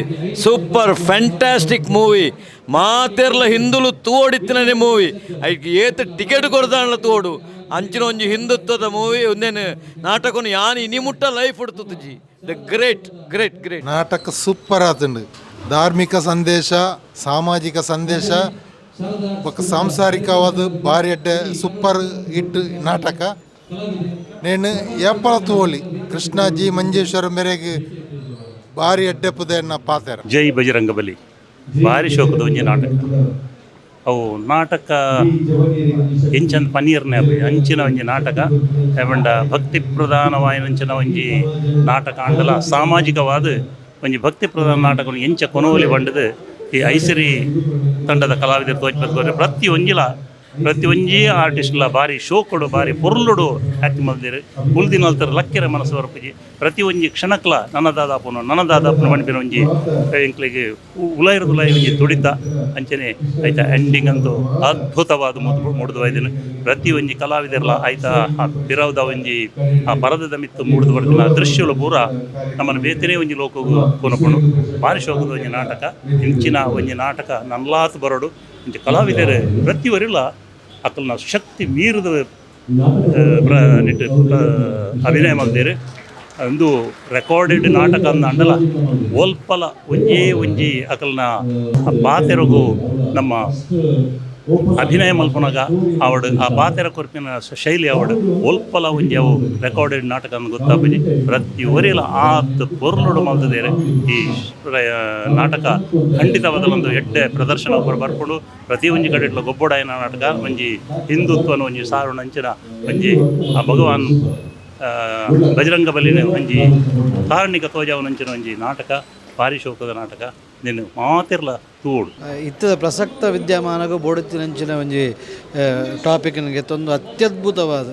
Super, fantastic movie. ಮಾತೆರ್ಲ ಹಿಂದುಲು ತೋಡಿತ್ತಿನ ಮೂವಿ. ಐಕ್ ಏತ್ ಟಿಕೆಟ್ ಕೊರ್ದಾಂಡ್ಲ ತೋಡು. ಅಂಚಿನ ಒಂಜಿ ಹಿಂದುತ್ವದ ಮೂವಿ ಒಂದೇನು ನಾಟಕನು ಯಾನ್ ಇನಿ ಮುಟ್ಟ ಲೈಫ್ ತುಜಿ. The great, great, great. ನಾಟಕ ಸೂಪರ್ ಆತುಂಡು. ಧಾರ್ಮಿಕ ಸಂದೇಶ, ಸಾಮಾಜಿಕ ಸಂದೇಶ ಬೊಕ್ಕ ಸಾಂಸಾರಿಕವಾದ ಭಾರಿ ಎಡ್ಡೆ ಸೂಪರ್ ಹಿಟ್ ನಾಟಕ. ನೇನು ಏಪಲ ತೂವೊಲಿ. ಕೃಷ್ಣಾಜಿ ಮಂಜೇಶ್ವರ ಮೇರೆಗೆ ಭಾರಿ ಎಡ್ಡೆ ಪುದೆನ್ನ ಪಾತೆರ. ಜೈ ಬಜರಂಗ ಬಲಿ ಭಾರಿ ಶೋಕದ ಒಂಜಿ ನಾಟಕ. ಅವು ನಾಟಕ ಎಂಚಂದ್ ಪನೀರ್ನೆ ಅಂಚಿನ ಒಂಜಿ ನಾಟಕ. ಪಂಡ ಭಕ್ತಿ ಪ್ರಧಾನವಾಯಿನಂಚಿನ ಒಂಜಿ ನಾಟಕ ಆಂಡಲ, ಸಾಮಾಜಿಕವಾದ ಒಂಜಿ ಭಕ್ತಿ ಪ್ರಧಾನ ನಾಟಕ ಎಂಚ ಕೊನೋಲಿ ಬಂಡದು ಈ ಐಸಿರಿ ತಂಡದ ಕಲಾವಿದರು ತೋಜ್ಪತ್ಕೋರೆ. ಪ್ರತಿ ಒಂಜಿಲ, ಪ್ರತಿ ಒಂಜಿ ಆರ್ಟಿಸ್ಟ್ಲ ಭಾರಿ ಶೋಕುಡು, ಭಾರಿ ಪೊರ್ಲುಡು ಆಕ್ಟ್ ಮಲ್ದೆರ್. ಉಲ್ದಿನಲ್ತರ ಲಕ್ಕೆರೆ ಮನಸ್ಸು ಬರ್ಪುಜಿ. ಪ್ರತಿ ಒಂಜಿ ಕ್ಷಣಕ್ಲ ನನ್ನ ದಾದಾಪುನು, ನನ್ನ ದಾದಾಪುನು ಪನ್ಪಿನ ಒಂಜಿ ಎಂಕ್ಲೆಗ್ ಉಲಾಯಿರದ ಉಲಾಯಿ ಒಂಜಿ ತುಡಿತ. ಅಂಚನೆ ಐತ ಎಂಡಿಂಗ್ ಅಂತೂ ಅದ್ಭುತವಾದ ಮೂಡ್ದು ಬೈದಿನ. ಪ್ರತಿ ಒಂಜಿ ಕಲಾವಿದರ್ಲ ಐತ ಆ ಪಿರವುದ ಒಂಜಿ ಆ ಪರದದ ಮಿತ್ತು ಮೂಡ್ದು ಬರ್ಪಿನ ದೃಶ್ಯಗಳು ಪೂರ ನಮ್ಮನ್ನು ಬೇತನೇ ಒಂಜಿ ಲೋಕಗು ಕೊನಪುಂಡು. ಭಾರಿ ಶೋಕದ ಒಂಜಿ ನಾಟಕ. ಇಂಚಿನ ಒಂಜಿ ನಾಟಕ ನನ್ಲಾತ್ ಬರಡು. ಇಂಚ ಕಲಾವಿದರು ಪ್ರತಿ ಒರಿಲ ಅಕಲ್ನ ಶಕ್ತಿ ಮೀರಿದ ನಿಟ್ಟು ಅಭಿನಯ ಮಲ್ದೇರು. ಒಂದು ರೆಕಾರ್ಡೆಡ್ ನಾಟಕ ಅಂಡಲ ಒಲ್ಪಲ ಒಂಜೇ ಒಂಜಿ ಅಕಲ್ನ ಪಾತೆರಗು ನಮ್ಮ ಅಭಿನಯ ಮಲ್ಪುನಗ ಅವಡು, ಆ ಪಾತೆರ ಕೊರ್ಪಿನ ಶೈಲಿ ಅವಡು, ಒಲ್ಪಲ ಒಂಜಿ ಅವು ರೆಕಾರ್ಡೆಡ್ ನಾಟಕ ಅಂದ್ ಗೊತ್ತಾಪುಜಿ. ಪ್ರತಿ ಒರಿಲ ಆತ್ ಪೊರ್ಲುಡು ಮಲ್ತದೇರು. ಈ ನಾಟಕ ಖಂಡಿತವಾದ ಒಂದು ಎಡ್ಡೆ ಪ್ರದರ್ಶನ ಬರ್ಪುಂಡು. ಪ್ರತಿ ಒಂಜಿ ಕಡೆಟ್ಲ ಗೊಬ್ಬೊಡಾಯಿನ ನಾಟಕ. ಒಂಜಿ ಹಿಂದುತ್ವನ ಒಂಜಿ ಸಾರುಣ ಅಂಚಿನ ಒಂಜಿ ಆ ಭಗವಾನ್ ಬಜರಂಗ ಬಲಿನ ಒಂಜಿ ಕಾರಣಿಕ ತೋಜಾವನಂಚಿನ ಒಂಜಿ ನಾಟಕ. ಭಾರಿ ಶೋಕದ ನಾಟಕ. ನಿನ್ನ ಮಾತಿರ್ಲ ತೂಡು. ಇತ್ತದ ಪ್ರಸಕ್ತ ವಿದ್ಯಮಾನಗೂ ಬೋಡುತ್ತಿನಂಚಿನ ಒಂಜಿ ಟಾಪಿಕ್ ಗೆತ್ತೊಂದು ಅತ್ಯದ್ಭುತವಾದ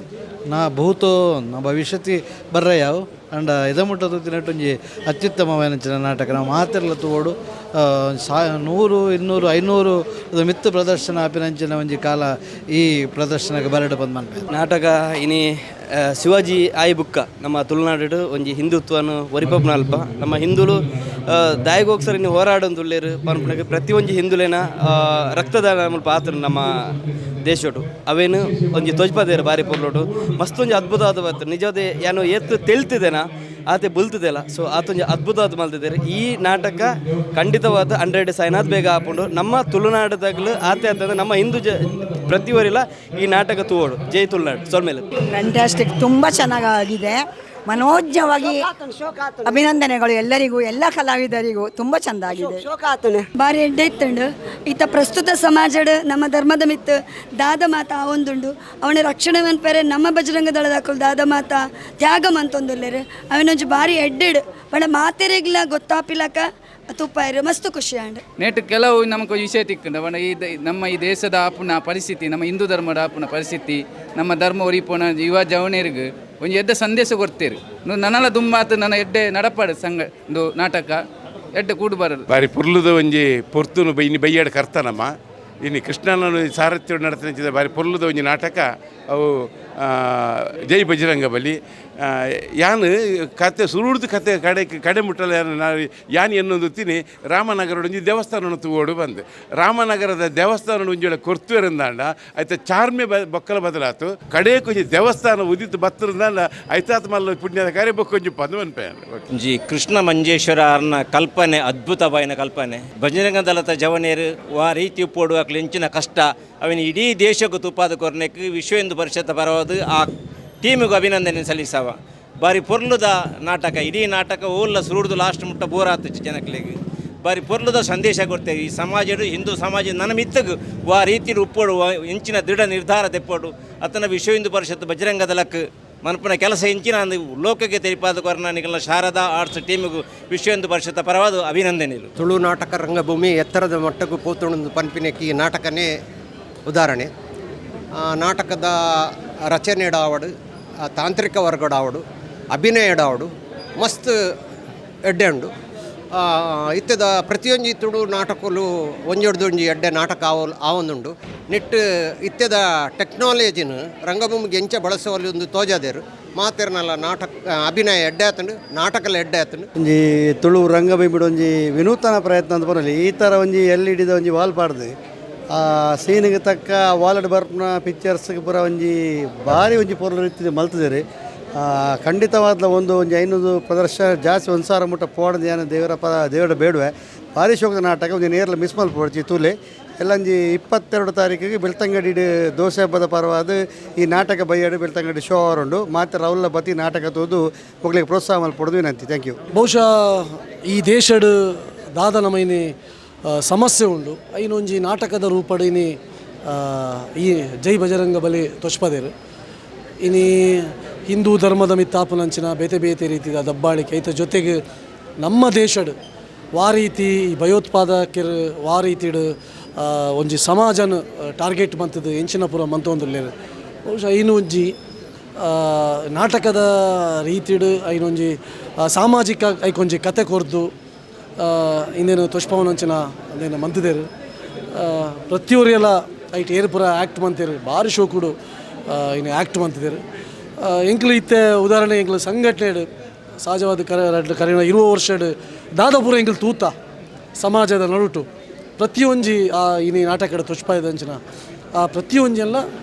ನಾ ಭೂತೋ ನ ಭವಿಷ್ಯತಿ ಬರ್ರ ಯಾವು ಅಂಡ ಇದಮುಟ್ಟ ತೂತಿನಟ್ಟು ಒಂಜಿ ಅತ್ಯುತ್ತಮವಾಯಿನಂಚಿನ ನಾಟಕ. ನಾವು ಮಾತೆರ್ಲ ತೂವೊಡು. 100, 200, 500 ಮಿತ್ತು ಪ್ರದರ್ಶನ ಆಪಿನಂಚಿನ ಒಂಜಿ ಕಾಲ ಈ ಪ್ರದರ್ಶನಕ್ಕೆ ಬರಡು ಬಂದ್ ಮನ್ಪೆ. ನಾಟಕ ಇನಿ ಶಿವಾಜಿ ಆಯಿ ಬುಕ್ಕ ನಮ್ಮ ತುಳುನಾಡು ಒಂಜಿ ಹಿಂದುತ್ವನು ಒರಿಪಬ್ನ ಅಲ್ಪ ನಮ್ಮ ಹಿಂದುಲು ದಾಯಗೋಕ್ಸರ್ ಇನ್ನು ಹೋರಾಡೊಂದುಲ್ಲೇರು ಪನ್ಪುನಗ ಪ್ರತಿ ಒಂಜಿ ಹಿಂದುಲೇನ ರಕ್ತದಾನ ಮುಲ್ಪ ಆತನ ನಮ್ಮ ದೇಶೊಟು ಅವೇನು ಒಂಜಿ ತೋಜ್ಪದೇರು. ಬಾರಿ ಪೊರ್ಲುಟು ಮಸ್ತ್ ಒಂಜಿ ಅದ್ಭುತವಾದ ಬತ್ತು. ನಿಜವಾದ ಯಾನು ಏತ್ ತೆಲ್ತಿದೆನಾ ಆತೆ ಬುಲ್ತದೆಲ್ಲ. ಸೊ ಆತೊಂಜಿ ಅದ್ಭುತವಾದ ಮಲ್ತಿದ್ದಾರೆ. ಈ ನಾಟಕ ಖಂಡಿತವಾದ 100 ಸೈನಾತ್ ಬೇಗ ಆಪುಂಡು. ನಮ್ಮ ತುಳುನಾಡದಾಗಲು ಆತೆ ಅಂತಂದ್ರೆ ನಮ್ಮ ಹಿಂದೂ ಪ್ರತಿಯೊರಿಲ ಈ ನಾಟಕ ತೂವೋಡು. ಜೈ ತುಳುನಾಡು. ಸೊಲ್ಮೇಲೆ. ಫ್ಯಾಂಟಾಸ್ಟಿಕ್, ತುಂಬ ಚೆನ್ನಾಗಿದೆ. ಮನೋಜ್ಞವಾಗಿ ಅಭಿನಂದನೆಗಳು ಎಲ್ಲರಿಗೂ, ಎಲ್ಲ ಕಲಾವಿದರಿಗೂ. ತುಂಬ ಚೆಂದ ಆಗಿದೆ. ಬಾರಿ ಎಡ್ಡೆ ಇತ್ತುಂಡು. ಈತ ಪ್ರಸ್ತುತ ಸಮಾಜಡ್ ನಮ್ಮ ಧರ್ಮದ ಮಿತ್ತು ದಾದ ಮಾತ ಆವೊಂದುಂಡು, ಅವನ ರಕ್ಷಣೆ ಮನ್ಪೆರೆ ನಮ್ಮ ಬಜರಂಗ ದಳದಾಕುಲು ದಾದ ಮಾತ ತ್ಯಾಗ ಮಂತೊಂದುಲ್ಲೆರ್, ಅವನೊಂಜಿ ಬಾರಿ ಎಡ್ಡೆಡ್ ಪಂಡ ಮಾತೆರೆಗ್ಲ ಗೊತ್ತಾಪಿಲಕ ತುಪ್ಪಾಯರು. ಮಸ್ತ್ ಖುಷಿ ಆಂಡ್. ನೆಟ್ ಕೆಲವು ನಮಕ್ ವಿಷಯ ತಿಕ್ಕುಂಡು. ಪಂಡ ಈ ನಮ್ಮ ಈ ದೇಶದ ಆಪುನ ಪರಿಸ್ಥಿತಿ, ನಮ್ಮ ಹಿಂದೂ ಧರ್ಮದ ಆಪುನ ಪರಿಸ್ಥಿತಿ, ನಮ್ಮ ಧರ್ಮ ಒರಿಪುನ ಯುವ ಜವಣೆರ್ಗ್ ಒಂಜಿ ಎಡ್ಡೆ ಸಂದೇಶ ಕೊಡ್ತೇರು. ನನಲ ದುಂಬಾತ್ ನನ್ನ ಎಡ್ಡೆ ನಡಪಾಡು ಸಂಘ ಒಂದು ನಾಟಕ ಎಡ್ಡೆ ಕೂಡು ಬರಲು. ಬಾರಿ ಪುರ್ಲುದ ಒಂಜಿ ಪೊರ್ತುನು ಇನಿ ಬಯ್ಯಾಡ್ ಕರ್ತನಮ್ಮ. ಇನಿ ಕೃಷ್ಣನ ಸಾರಥ್ಯ ನಡತನ ಬಾರಿ ಪೊರ್ಲುದ ಒಂಜಿ ನಾಟಕ ಅವು ಜೈ ಬಜರಂಗ ಬಲಿ. ಯಾನ್ ಕತೆ ಸುರುಡ್ದು ಕತೆ ಕಡೆ ಕಡೆ ಮುಟ್ಟಲ ಯಾನ್ ಯಾನ್ ಎನ್ನೊಂದು ರಾಮನಗರ ಒಂಜಿ ದೇವಸ್ಥಾನ ತೂವೋಡು ಬಂದು. ರಾಮನಗರದ ದೇವಸ್ಥಾನ ಒಂಜಿ ವೇಳೆ ಕೊರ್ತುವೆರಂದಾಂಡ ಐತ ಚಾರ್ಮೆ ಬೊಕ್ಕಲ ಬದಲಾತು. ಕಡೆ ಒಂಜಿ ದೇವಸ್ಥಾನ ಉದಿತು ಬತ್ತರಂದಾಂಡ ಐತಾತ್ ಮಲ್ಲ ಪುಣ್ಯದ ಕಾರ್ಯ ಬೊಕ್ಕೊಂಜಿ ಪಂದು ಮನ್ಪೆ. ಒಂಜಿ ಕೃಷ್ಣ ಮಂಜೇಶ್ವರ ಅರ್ನ ಕಲ್ಪನೆ ಅದ್ಭುತವಾಯಿನ ಕಲ್ಪನೆ. ಬಜರಂಗ ದಳತ ಜವನೇರು ವಾ ರೀತಿ ಉಪ್ಪೋಡು, ಅಕ್ಲು ಎಂಚಿನ ಕಷ್ಟ ಅವನ ಇಡೀ ದೇಶಕ್ಕೂ ತುಪ್ಪಾದ ಕೊರ್ನೆಕ್ ವಿಶ್ವ ಹಿಂದೂ ಪರಿಷತ್ ಪರವಾದ ಆ ಟೀಮಿಗೂ ಅಭಿನಂದನೆ ಸಲ್ಲಿಸವ. ಬಾರಿ ಪೊರ್ಲುದ ನಾಟಕ. ಇಡೀ ನಾಟಕ ಓಲ್ಲ ಸುರುಡ್ದು ಲಾಸ್ಟ್ ಮುಟ್ಟ ಬೋರ್ ಆತು ಜನಕ್ಲೆಗ್. ಬಾರಿ ಪೊರ್ಲುದ ಸಂದೇಶ ಕೊಡ್ತೇವೆ. ಈ ಸಮಾಜಡು ಹಿಂದೂ ಸಮಾಜ ನನ್ನ ಮಿತ್ತಗು ವಾ ರೀತಿ ಉಪ್ಪೋಡು, ಎಂಚಿನ ದೃಢ ನಿರ್ಧಾರ ತೆಪ್ಪೋಡು, ಅತನ ವಿಶ್ವ ಹಿಂದೂ ಪರಿಷತ್ ಬಜರಂಗ ದಳಕ್ ಮನಪುನ ಕೆಲಸ ಎಂಚಿನ ಅಂದು ಲೋಕಕ್ಕೆ ತೆರಿಪಾದ ಕೊರನಾನಿಗಳ ಶಾರದಾ ಆರ್ಟ್ಸ್ ಟೀಮಿಗೂ ವಿಶ್ವ ಹಿಂದೂ ಪರಿಷತ್ ಪರವಾದ ಅಭಿನಂದನೆಗಳು. ತುಳು ನಾಟಕ ರಂಗಭೂಮಿ ಎತ್ತರದ ಮಟ್ಟಕ್ಕೂ ಪೋತುಂಡು ಪನ್ಪಿನಕ್ಕೆ ಈ ನಾಟಕನೇ ಉದಾಹರಣೆ. ಆ ನಾಟಕದ ರಚನೆ ಆವಡು, ತಾಂತ್ರಿಕ ವರ್ಗಡಾವಡು, ಅಭಿನಯ ಆವಡು ಮಸ್ತ್ ಎಡ್ಡೆ ಉಂಡು. ಇತ್ತೆದ ಪ್ರತಿಯೊಂಜಿ ತುಳು ನಾಟಕಲು ಒಂಜೊಡ್ದೊಂಜಿ ಎಡ್ಡೆ ನಾಟಕ ಆವೊಂದುಂಡು. ನೆಟ್ ಇತ್ತೆದ ಟೆಕ್ನಾಲಜಿನ ರಂಗಭೂಮಿಗೆ ಎಂಚ ಬಳಸುವಲ್ಲಿ ಒಂದು ತೋಜಾದೇರು ಮಾತೆರ್ನಲ್ಲ ನಾಟಕ ಅಭಿನಯ ಎಡ್ಡೆ ಆತುಂಡು, ನಾಟಕಲ ಎಡ್ಡೆ ಆತುಂಡು. ಒಂಜಿ ತುಳು ರಂಗಭೂಮಿಡ್ ಒಂಜಿ ವಿನೂತನ ಪ್ರಯತ್ನ ಅಂತ ಪನೊಲಿ. ಈ ಥರ ಒಂಜಿ ಎಲ್ ಇ ಡಿದ ಒಂಜಿ ವಾಲ್ ಪಾಡ್ದು ಆ ಸೀನಿಗೆ ತಕ್ಕ ವಾಲಡ್ ಬರ್ಪುನ ಪಿಕ್ಚರ್ಸ್ಗೆ ಪೂರ ಒಂಜಿ ಭಾರಿ ಒಂಜಿ ಪೊರ್ಲು ರೀತಿ ಮಲ್ತುದೆರ್. ಖಂಡಿತವಾದ ಒಂದು ಒಂಜಿ 500 ಪ್ರದರ್ಶನ ಜಾಸ್ತಿ 1000 ಮುಟ್ಟ ಪೋಡಂದು ಯಾನ್ ದೇವರ ಪರ ದೇವರ ಬೇಡುವೆ. ಭಾರಿ ಶೋಕದ ನಾಟಕ ಒಂಜಿ ನೇರ್ಲ ಮಿಸ್ ಮಲ್ಪೊಡ್ಚಿ ತೂಲೆ. ಎಲ್ಲಂಜಿ 22 ತಾರೀಕಿಗೆ ಬೆಳ್ತಂಗಡಿ ದೋಸೆ ಹಬ್ಬದ ಪರವಾದ ಈ ನಾಟಕ ಬಯ್ಯಾಡು ಬೆಳ್ತಂಗಡಿ ಶೋ ಅವರುಂಡು ಮಾತ್ರ ರೌಲ್ಲ ಬತ್ತಿ ನಾಟಕ ತೂದು ಮೊಗ್ಲಿಗೆ ಪ್ರೋತ್ಸಾಹ ಮಲ್ಪೊಡ್ದು ವಿನಂತಿ. Thank you. ಬಹುಶಃ ಈ ದೇಶಡ್ ದಾದ ನಮೈನಿ ಸಮಸ್ಯೆ ಉಂಡು ಐನೊಂಜಿ ನಾಟಕದ ರೂಪಡಿನಿ ಈ ಜೈ ಬಜರಂಗ ಬಲಿ ತೊಚ್ಪದೇರು. ಇನಿ ಹಿಂದೂ ಧರ್ಮದ ಮಿತ್ತಾಪುನಂಚಿನ ಬೇತೆ ಬೇತೆ ರೀತಿಯ ದಬ್ಬಾಳಿಕೆ ಐತ ಜೊತೆಗೆ ನಮ್ಮ ದೇಶಡ್ ವಾ ರೀತಿ ಈ ಭಯೋತ್ಪಾದಕರು ವಾ ರೀತಿಡ್ ಒಂಜಿ ಸಮಾಜನ ಟಾರ್ಗೆಟ್ ಮಂತದ್ದು ಎಂಚಿನ ಪೂರ ಮಂತೊಂದುಲ್ಲೆರ್. ಬಹುಶಃ ಐನೊಂಜಿ ನಾಟಕದ ರೀತಿಡ್ ಐನೊಂಜಿ ಸಾಮಾಜಿಕ ಐಕೊಂಜಿ ಕತೆ ಕೊರ್ದು ಇಂದೇನು ತೊಷ್ಪವನಂಚಿನ ಅಂದೇನು ಮಂತುದೆರ್. ಪ್ರತಿಯೊರಿಯೆಲ್ಲ ಐಟ್ ಏರ್ ಪೂರ ಆ್ಯಕ್ಟ್ ಮಂತೇರು, ಭಾರಿ ಶೋಕುಡು ಇನ್ನು ಆ್ಯಕ್ಟ್ ಮಂತಿದೆರ್. ಎಂಕ್ಲು ಇತ್ತೆ ಉದಾಹರಣೆ ಎಂಕ್ಲು ಸಂಘಟನೆ ಸಹಜವಾದ ಕರೆನ 20 ವರ್ಷಡ್ ದಾದಾಪುರ ಎಂಕ್ಲು ತೂತ ಸಮಾಜದ ನಡುಟು ಪ್ರತಿಯೊಂಜಿ ಇನಿ ನಾಟಕದ ತೊಚ್ಪಾಯದಂಚಿನ ಆ ಪ್ರತಿಯೊಂಜೆಲ್ಲ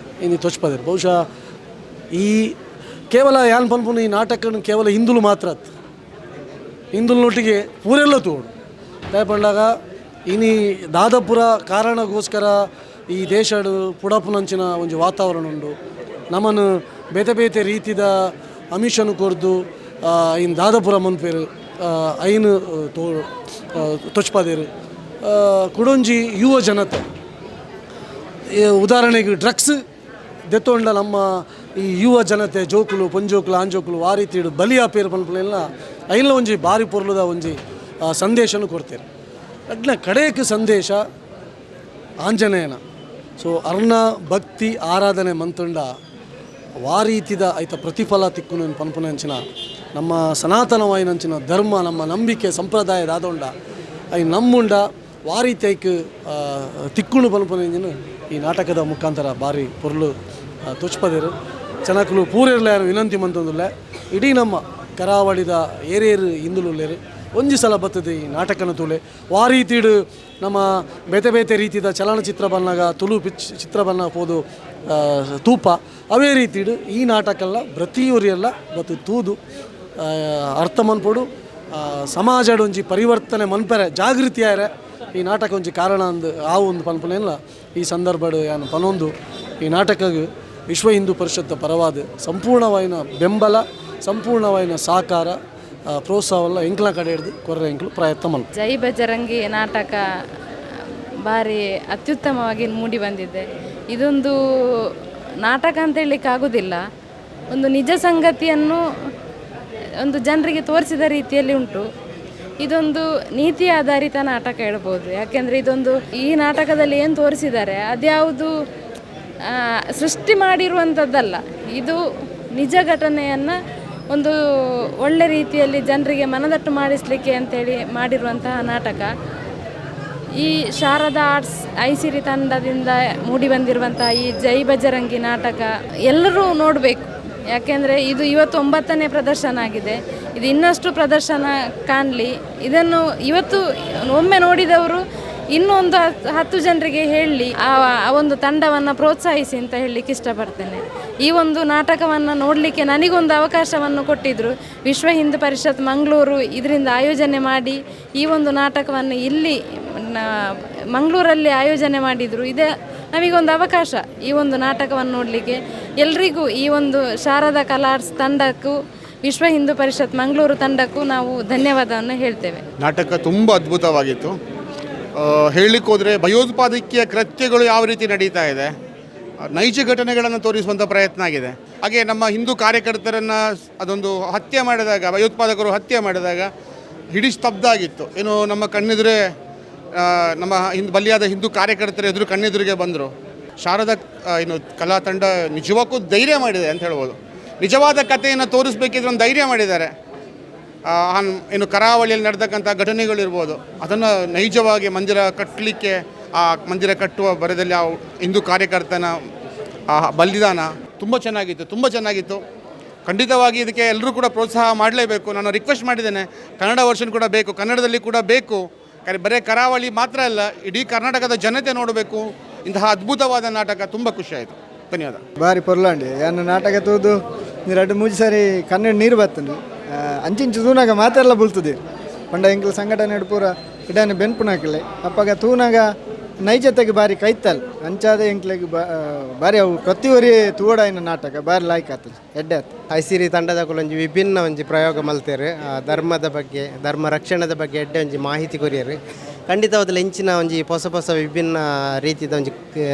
ಇನಿ ತೊಚ್ಪದೇರು. ಬಹುಶಃ ಈ ಕೇವಲ ಯಾನ್ ಪನ್ಪುನ ಈ ನಾಟಕನ ಕೇವಲ ಹಿಂದುಲು ಮಾತ್ರ ಅತ್, ಹಿಂದುಲನೊಟ್ಟಿಗೆ ಪೂರೆಲ್ಲ ತೋಡು ದಾಯೆ ಪಂಡಾಗ ಇನಿ ದಾದಾಪುರ ಕಾರಣಗೋಸ್ಕರ ಈ ದೇಶಡ್ ಪುಡಪುನಂಚಿನ ಒಂಜಿ ವಾತಾವರಣ ಉಂಡು. ನಮನ್ ಬೇತೆ ಬೇತೆ ರೀತಿದ ಅಮಿಷನ್ ಕೊರ್ದು ಐನ್ ದಾದಾಪುರ ಮನ್ಪೇರು ಐನ್ ತೊಚ್ಪದೇರು. ಕುಡೊಂಜಿ ಯುವ ಜನತೆ ಉದಾಹರಣೆಗೆ ಡ್ರಗ್ಸ್ ದೆತ್ತೊಂಡ ನಮ್ಮ ಈ ಯುವ ಜನತೆ ಜೋಕುಲು ಪೊಂಜೋಕುಲು ಆಂಜೋಕುಲು ಆ ರೀತಿ ಬಲಿ ಆಪೇರು ಪನ್ಪುನೆಲ್ಲ ಐನ್ಲ ಒಂಜಿ ಬಾರಿ ಪೊರ್ಲುದ ಒಂಜಿ ಸಂದೇಶನು ಕೊಡ್ತೇವೆ. ಅಡ್ನ ಕಡೆಯಕ್ಕೆ ಸಂದೇಶ ಆಂಜನೇಯನ ಸೊ ಅರ್ಣ ಭಕ್ತಿ ಆರಾಧನೆ ಮಂತುಂಡ ವಾ ರೀತಿದ ಐತ ಪ್ರತಿಫಲ ತಿಕ್ಕುನ ಪನ್ಪುನಂಚಿನ ನಮ್ಮ ಸನಾತನವಾಯಿನಂಚಿನ ಧರ್ಮ ನಮ್ಮ ನಂಬಿಕೆ ಸಂಪ್ರದಾಯ ದಾದೊಂಡ I ನಮ್ಮುಂಡ ವಾ ರೀತಿ ಐಕ್ ತಿಕ್ಕುಣು ಪನ್ಪುನಂಚಿನ ಈ ನಾಟಕದ ಮುಖಾಂತರ ಭಾರಿ ಪೊರ್ಲು ತೊಚ್ಪದೇರು. ಜನಕುಲು ಪೂರೆರ್ಲ ಯಾರು ವಿನಂತಿ ಮಂತೊಂದುಲ್ಲ ಇಡೀ ನಮ್ಮ ಕರಾವಳಿದ ಏರೇರು ಹಿಂದುಲುಲ್ಲೇರು ಒಂಜಿ ಸಲ ಬರ್ತದೆ ಈ ನಾಟಕನ ತುಲೆ ವಾ ರೀತಿಡು ನಮ್ಮ ಬೇತೆ ಬೇತೆ ರೀತಿದ ಚಲನಚಿತ್ರ ಬನ್ನಾಗ ತುಳು ಪಿಚ್ ಚಿತ್ರ ಬನ್ನ ಪೋದು ತೂಪ ಅವೇ ರೀತಿಡು ಈ ನಾಟಕಲ್ಲ ಪ್ರತಿಯೊರಿಯೆಲ್ಲ ಬತ್ತು ತೂದು ಅರ್ಥ ಮನ್ಪೊಡು ಸಮಾಜಡ್ ಒಂಜಿ ಪರಿವರ್ತನೆ ಮನ್ಪೆರೆ ಜಾಗೃತಿ ಆಯರೆ ಈ ನಾಟಕ ಒಂಜಿ ಕಾರಣ ಅಂದು ಆ ಒಂದು ಪನ್ಪುನೆಲ್ಲ ಈ ಸಂದರ್ಭಡ್ ಯಾನ್ ಪನೊಂದು ಈ ನಾಟಕಗ್ ವಿಶ್ವ ಹಿಂದೂ ಪರಿಷತ್ ಪರವಾದ ಸಂಪೂರ್ಣವಾಯಿನ ಬೆಂಬಲ ಸಂಪೂರ್ಣವಾಯಿನ ಸಹಕಾರ ಪ್ರೋತ್ಸಾಹವಲ್ಲ ಎಂಕ್ಲ ಕಡೆ ಹಿಡ್ದು ಕೊರ್ರೆ ಎಂಕ್ಲು ಪ್ರಯತ್ನ ಮಲ್ಪು. ಜೈ ಬಜರಂಗಿ ನಾಟಕ ಭಾರಿ ಅತ್ಯುತ್ತಮವಾಗಿ ಮೂಡಿ ಬಂದಿದೆ. ಇದೊಂದು ನಾಟಕ ಅಂತ ಹೇಳಲಿಕ್ಕೆ ಆಗೋದಿಲ್ಲ, ಒಂದು ನಿಜ ಸಂಗತಿಯನ್ನು ಒಂದು ಜನರಿಗೆ ತೋರಿಸಿದ ರೀತಿಯಲ್ಲಿ ಉಂಟು. ಇದೊಂದು ನೀತಿ ಆಧಾರಿತ ನಾಟಕ ಹೇಳ್ಬೋದು. ಯಾಕೆಂದರೆ ಇದೊಂದು ಈ ನಾಟಕದಲ್ಲಿ ಏನು ತೋರಿಸಿದ್ದಾರೆ ಅದ್ಯಾವುದು ಸೃಷ್ಟಿ ಮಾಡಿರುವಂಥದ್ದಲ್ಲ, ಇದು ನಿಜ ಘಟನೆಯನ್ನು ಒಂದು ಒಳ್ಳೆ ರೀತಿಯಲ್ಲಿ ಜನರಿಗೆ ಮನದಟ್ಟು ಮಾಡಿಸಲಿಕ್ಕೆ ಅಂತೇಳಿ ಮಾಡಿರುವಂತಹ ನಾಟಕ. ಈ ಶಾರದಾ ಆರ್ಟ್ಸ್ ಐಸಿರಿ ತಂಡದಿಂದ ಮೂಡಿ ಬಂದಿರುವಂತಹ ಈ ಜೈ ಬಜರಂಗಿ ನಾಟಕ ಎಲ್ಲರೂ ನೋಡಬೇಕು. ಯಾಕೆಂದರೆ ಇದು ಇವತ್ತು 9ನೇ ಪ್ರದರ್ಶನ ಆಗಿದೆ, ಇದು ಇನ್ನಷ್ಟು ಪ್ರದರ್ಶನ ಕಾಣಲಿ. ಇದನ್ನು ಇವತ್ತು ಒಮ್ಮೆ ನೋಡಿದವರು ಇನ್ನೊಂದು 10 ಜನರಿಗೆ ಹೇಳಿ ಆ ಒಂದು ತಂಡವನ್ನು ಪ್ರೋತ್ಸಾಹಿಸಿ ಅಂತ ಹೇಳಲಿಕ್ಕೆ ಇಷ್ಟಪಡ್ತೇನೆ. ಈ ಒಂದು ನಾಟಕವನ್ನು ನೋಡಲಿಕ್ಕೆ ನನಗೊಂದು ಅವಕಾಶವನ್ನು ಕೊಟ್ಟಿದ್ದರು ವಿಶ್ವ ಹಿಂದೂ ಪರಿಷತ್ ಮಂಗಳೂರು. ಇದರಿಂದ ಆಯೋಜನೆ ಮಾಡಿ ಈ ಒಂದು ನಾಟಕವನ್ನು ಇಲ್ಲಿ ಮಂಗಳೂರಲ್ಲಿ ಆಯೋಜನೆ ಮಾಡಿದರು. ಇದೇ ನಮಗೊಂದು ಅವಕಾಶ ಈ ಒಂದು ನಾಟಕವನ್ನು ನೋಡಲಿಕ್ಕೆ. ಎಲ್ರಿಗೂ ಈ ಒಂದು ಶಾರದಾ ಕಲಾರ್ಸ್ ತಂಡಕ್ಕೂ ವಿಶ್ವ ಹಿಂದೂ ಪರಿಷತ್ ಮಂಗಳೂರು ತಂಡಕ್ಕೂ ನಾವು ಧನ್ಯವಾದವನ್ನು ಹೇಳ್ತೇವೆ. ನಾಟಕ ತುಂಬ ಅದ್ಭುತವಾಗಿತ್ತು. ಹೇಳಲಿಕ್ಕೆ ಹೋದರೆ ಭಯೋತ್ಪಾದಕೀಯ ಕೃತ್ಯಗಳು ಯಾವ ರೀತಿ ನಡೀತಾ ಇದೆ, ನೈಜ ಘಟನೆಗಳನ್ನು ತೋರಿಸುವಂಥ ಪ್ರಯತ್ನ ಆಗಿದೆ. ಹಾಗೆ ನಮ್ಮ ಹಿಂದೂ ಕಾರ್ಯಕರ್ತರನ್ನು ಅದೊಂದು ಹತ್ಯೆ ಮಾಡಿದಾಗ, ಭಯೋತ್ಪಾದಕರು ಹತ್ಯೆ ಮಾಡಿದಾಗ ಇಡೀ ಸ್ತಬ್ಧ ಆಗಿತ್ತು. ಏನು ನಮ್ಮ ಕಣ್ಣೆದುರೇ ನಮ್ಮ ಬಲಿಯಾದ ಹಿಂದೂ ಕಾರ್ಯಕರ್ತರ ಎದುರು ಕಣ್ಣೆದುರಿಗೆ ಬಂದರು. ಶಾರದಾ ಏನು ಕಲಾ ತಂಡ ನಿಜವಾಗೂ ಧೈರ್ಯ ಮಾಡಿದೆ ಅಂತ ಹೇಳ್ಬೋದು. ನಿಜವಾದ ಕಥೆಯನ್ನು ತೋರಿಸ್ಬೇಕಿದ್ರೆ ಒಂದು ಧೈರ್ಯ ಮಾಡಿದ್ದಾರೆ. ಏನು ಕರಾವಳಿಯಲ್ಲಿ ನಡೆದಕ್ಕಂಥ ಘಟನೆಗಳಿರ್ಬೋದು, ಅದನ್ನು ನೈಜವಾಗಿ ಮಂದಿರ ಕಟ್ಟಲಿಕ್ಕೆ, ಆ ಮಂದಿರ ಕಟ್ಟುವ ಬರದಲ್ಲಿ ಆ ಹಿಂದೂ ಕಾರ್ಯಕರ್ತನ ಆ ಬಲಿದಾನ ತುಂಬ ಚೆನ್ನಾಗಿತ್ತು, ತುಂಬ ಚೆನ್ನಾಗಿತ್ತು. ಖಂಡಿತವಾಗಿ ಇದಕ್ಕೆ ಎಲ್ಲರೂ ಕೂಡ ಪ್ರೋತ್ಸಾಹ ಮಾಡಲೇಬೇಕು. ನಾನು ರಿಕ್ವೆಸ್ಟ್ ಮಾಡಿದ್ದೇನೆ, ಕನ್ನಡ ವರ್ಷನ್ ಕೂಡ ಬೇಕು, ಕನ್ನಡದಲ್ಲಿ ಕೂಡ ಬೇಕು. ಬರೀ ಕರಾವಳಿ ಮಾತ್ರ ಅಲ್ಲ, ಇಡೀ ಕರ್ನಾಟಕದ ಜನತೆ ನೋಡಬೇಕು ಇಂತಹ ಅದ್ಭುತವಾದ ನಾಟಕ. ತುಂಬ ಖುಷಿಯಾಯಿತು, ಧನ್ಯವಾದ. ಬಾರಿ ಪೊರ್ಲಾಂಡಿ ಯಾನು ನಾಟಕ ತೂದು ಎರಡು ಮೂಜಿ ಸಾರಿ ಕನ್ನಡ ನೀರು ಬರ್ತದೆ, ಅಂಚಿಂಚು ತೂನಾಗ ಮಾತೆಲ್ಲ ಬುಲ್ತದೆ. ಪಂಡ ಎಂಕ್ಲ ಸಂಘಟನೆ ಪೂರ ಇಡಾನೆ ಬೆನ್ಪುನಾಕಲೆ ಅಪ್ಪಾಗ ತೂನಾಗ ನೈಜತೆಗೆ ಬಾರಿ ಕೈತಲ್ ಅಂಚಾದ ಎಂಕ್ಲೆಗ್ ಬಾರಿ ಅವು ಪ್ರತಿಯೊರಿ ತೂವಡಾಯಿನ ನಾಟಕ ಬಾರಿ ಲಾಯ್ಕ್ ಆತದೆ, ಎಡ್ಡೆ ಆತು. ಐಸಿರಿ ತಂಡದ ಒಂಜಿ ವಿಭಿನ್ನ ಒಂಜಿ ಪ್ರಯೋಗ ಮಲ್ತೇರು, ಧರ್ಮದ ಬಗ್ಗೆ, ಧರ್ಮ ರಕ್ಷಣದ ಬಗ್ಗೆ ಎಡ್ಡೆ ಒಂಜಿ ಮಾಹಿತಿ ಕೊರಿಯರು. ಖಂಡಿತವಾದಲ ಇಂಚಿನ ಒಂಜಿ ಹೊಸ ಹೊಸ ವಿಭಿನ್ನ ರೀತಿದ ಒಂಜಿ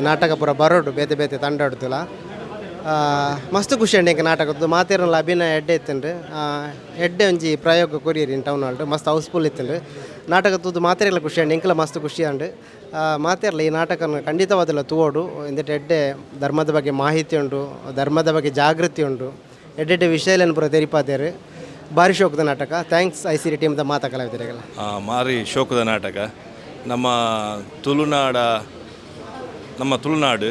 ನಾಟಕ ಪೂರ ಬರೋಡು ಬೇತೆ ಬೇತೆ ತಂಡ ಮಸ್ತ್ ಖುಷಿ ಅಂಡ್ ಎಂಕ್ ನಾಟಕದ್ದು ಮಾತೇರಲ್ಲ ಅಭಿನಯ ಎಡ್ಡೆ ಇತ್ತನ್ರಿ, ಎಡ್ಡೆ ಒಂಜಿ ಪ್ರಯೋಗ ಕೊರಿಯರಿ ಇನ್ ಟೌನ್ ಹಾಲ್ಡ್ ಮಸ್ತ್ ಹೌಸ್ಫುಲ್ ಇತ್ತನ್ರಿ. ನಾಟಕ ತೂದು ಮಾತೇರೆಲ್ಲ ಖುಷಿ ಅಂಡ್ ಎಂಕ್ಲ ಮಸ್ತ್ ಖುಷಿ ಅಂಡ್ ಮಾತೇರಲ್ಲ ಈ ನಾಟಕನ ಖಂಡಿತವಾದಲ್ಲ ತೂವೋಡು. ಇಂದೆಟ್ ಎಡ್ಡೆ ಧರ್ಮದ ಬಗ್ಗೆ ಮಾಹಿತಿ ಉಂಟು, ಧರ್ಮದ ಬಗ್ಗೆ ಜಾಗೃತಿ ಉಂಟು, ಎಡ್ಡೆಡ್ಡೆ ವಿಷಯಗಳನ್ನು ಪೂರ ತೆರಿಪಾತೇರು. ಭಾರಿ ಶೋಕದ ನಾಟಕ. Thanks ಐಸಿರಿ ಟೀಮ್ದ ಮಾತಾ ಕಲಾವಿದರಿಗೆಲ್ಲ. ಮಾರಿ ಶೋಕದ ನಾಟಕ. ನಮ್ಮ ತುಳುನಾಡು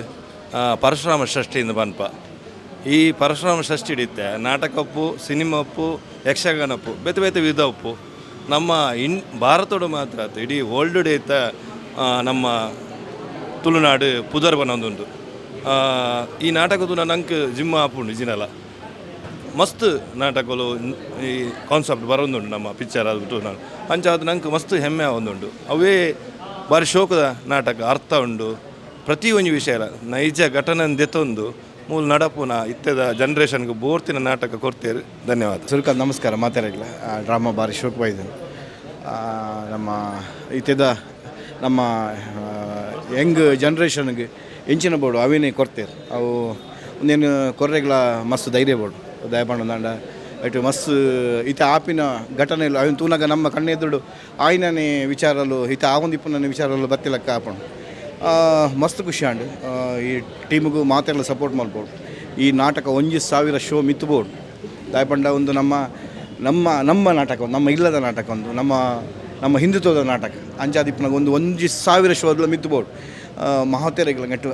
ಪರಶುರಾಮ ಷಷ್ಠಿಯಿಂದ ಬನ್ಪ. ಈ ಪರಶುರಾಮ ಷಷ್ಠಿ ಹಿಡಿತೆ ನಾಟಕಪ್ಪು, ಸಿನಿಮಪ್ಪು, ಯಕ್ಷಗಾನಪ್ಪು, ಬೇತೆ ಬೇತೆ ವಿಧ ಉಪ್ಪು. ನಮ್ಮ ಭಾರತೋಡು ಮಾತ್ರ ಆತು, ಇಡೀ ವರ್ಲ್ಡ್ ಡೇತ ನಮ್ಮ ತುಳುನಾಡು ಪುದರ್ ಬನ್ನೊಂದುಂಡು. ಈ ನಾಟಕದ ನಂಗೆ ಜಿಮ್ಮ ಆಪುಂಡು ಜಿನಲ ಮಸ್ತ್ ನಾಟಕಗಳು ಈ ಕಾನ್ಸೆಪ್ಟ್ ಬರೋದುಂಟು ನಮ್ಮ ಪಿಕ್ಚರ್ ಅದು ನಾನು ಅಂಚಾದ ನಂಗೆ ಮಸ್ತ್ ಹೆಮ್ಮೆ ಒಂದುಂಟು. ಅವೇ ಬಾರಿ ಶೋಕದ ನಾಟಕ, ಅರ್ಥ ಉಂಡು ಪ್ರತಿಯೊಂದು ವಿಷಯ ನೈಜ ಘಟನೆ ದೆತ್ತೊಂದು ಮೂಲ ನಡಪುನ ಇತ್ತೆದ ಜನ್ರೇಷನ್ಗೆ ಬೋರ್ತಿನ ನಾಟಕ ಕೊಡ್ತೇವೆ. ಧನ್ಯವಾದ. ಸುರುಕ ನಮಸ್ಕಾರ. ಮಾತಾಡಲಿಲ್ಲ ಡ್ರಾಮಾ ಭಾರಿ ಶೋಕವಾಗಿದೆ. ನಮ್ಮ ಇತ್ತೆದ ನಮ್ಮ ಯಂಗ್ ಜನ್ರೇಷನ್ಗೆ ಎಂಚಿನ ಬೋರ್ಡು ಅವೇನೇ ಕೊಡ್ತೇವೆ. ಅವು ಒಂದೇನು ಕೊರ್ರೆಗಳ ಮಸ್ತ್ ಧೈರ್ಯ ಬೋರ್ಡು ದಯಪಂಡು ದಾಂಡ ಅటు ಮಸ್ತ್ ಇತ ಆಪಿನ ಘಟನೆ ಇಲ್ಲ ಅವನು ತೂನಾಗ ನಮ್ಮ ಕಣ್ಣೆದುಡು ಆಯ್ನನೇ ವಿಚಾರಲು ಇತ ಆವೊಂದಿಪ್ಪುನ ವಿಚಾರಲು ಬತ್ತಿಲಕ್ಕ ಆಪಣು ಮಸ್ತ್ ಖುಷಿ ಆಂಡ್. ಈ ಟೀಮಿಗೂ ಮಾತೆಲ್ಲ ಸಪೋರ್ಟ್ ಮಾಡ್ಬೋದು. ಈ ನಾಟಕ 1000 ಶೋ ಮಿತ್ತುಬೋಡು ದಾಯಪಂಡ ಒಂದು ನಮ್ಮ ನಮ್ಮ ನಮ್ಮ ನಾಟಕ, ನಮ್ಮ ಇಲ್ಲದ ನಾಟಕ, ಒಂದು ನಮ್ಮ ನಮ್ಮ ಹಿಂದುತ್ವದ ನಾಟಕ ಅಂಚಾದಿಪ್ಪನಾಗ ಒಂದು 1000 ಶೋ ಅದೆಲ್ಲ ಮಿತ್ತುಬೋಡು. ಮಹಾತೆರೆಗಳ ನೆಟ್ಟು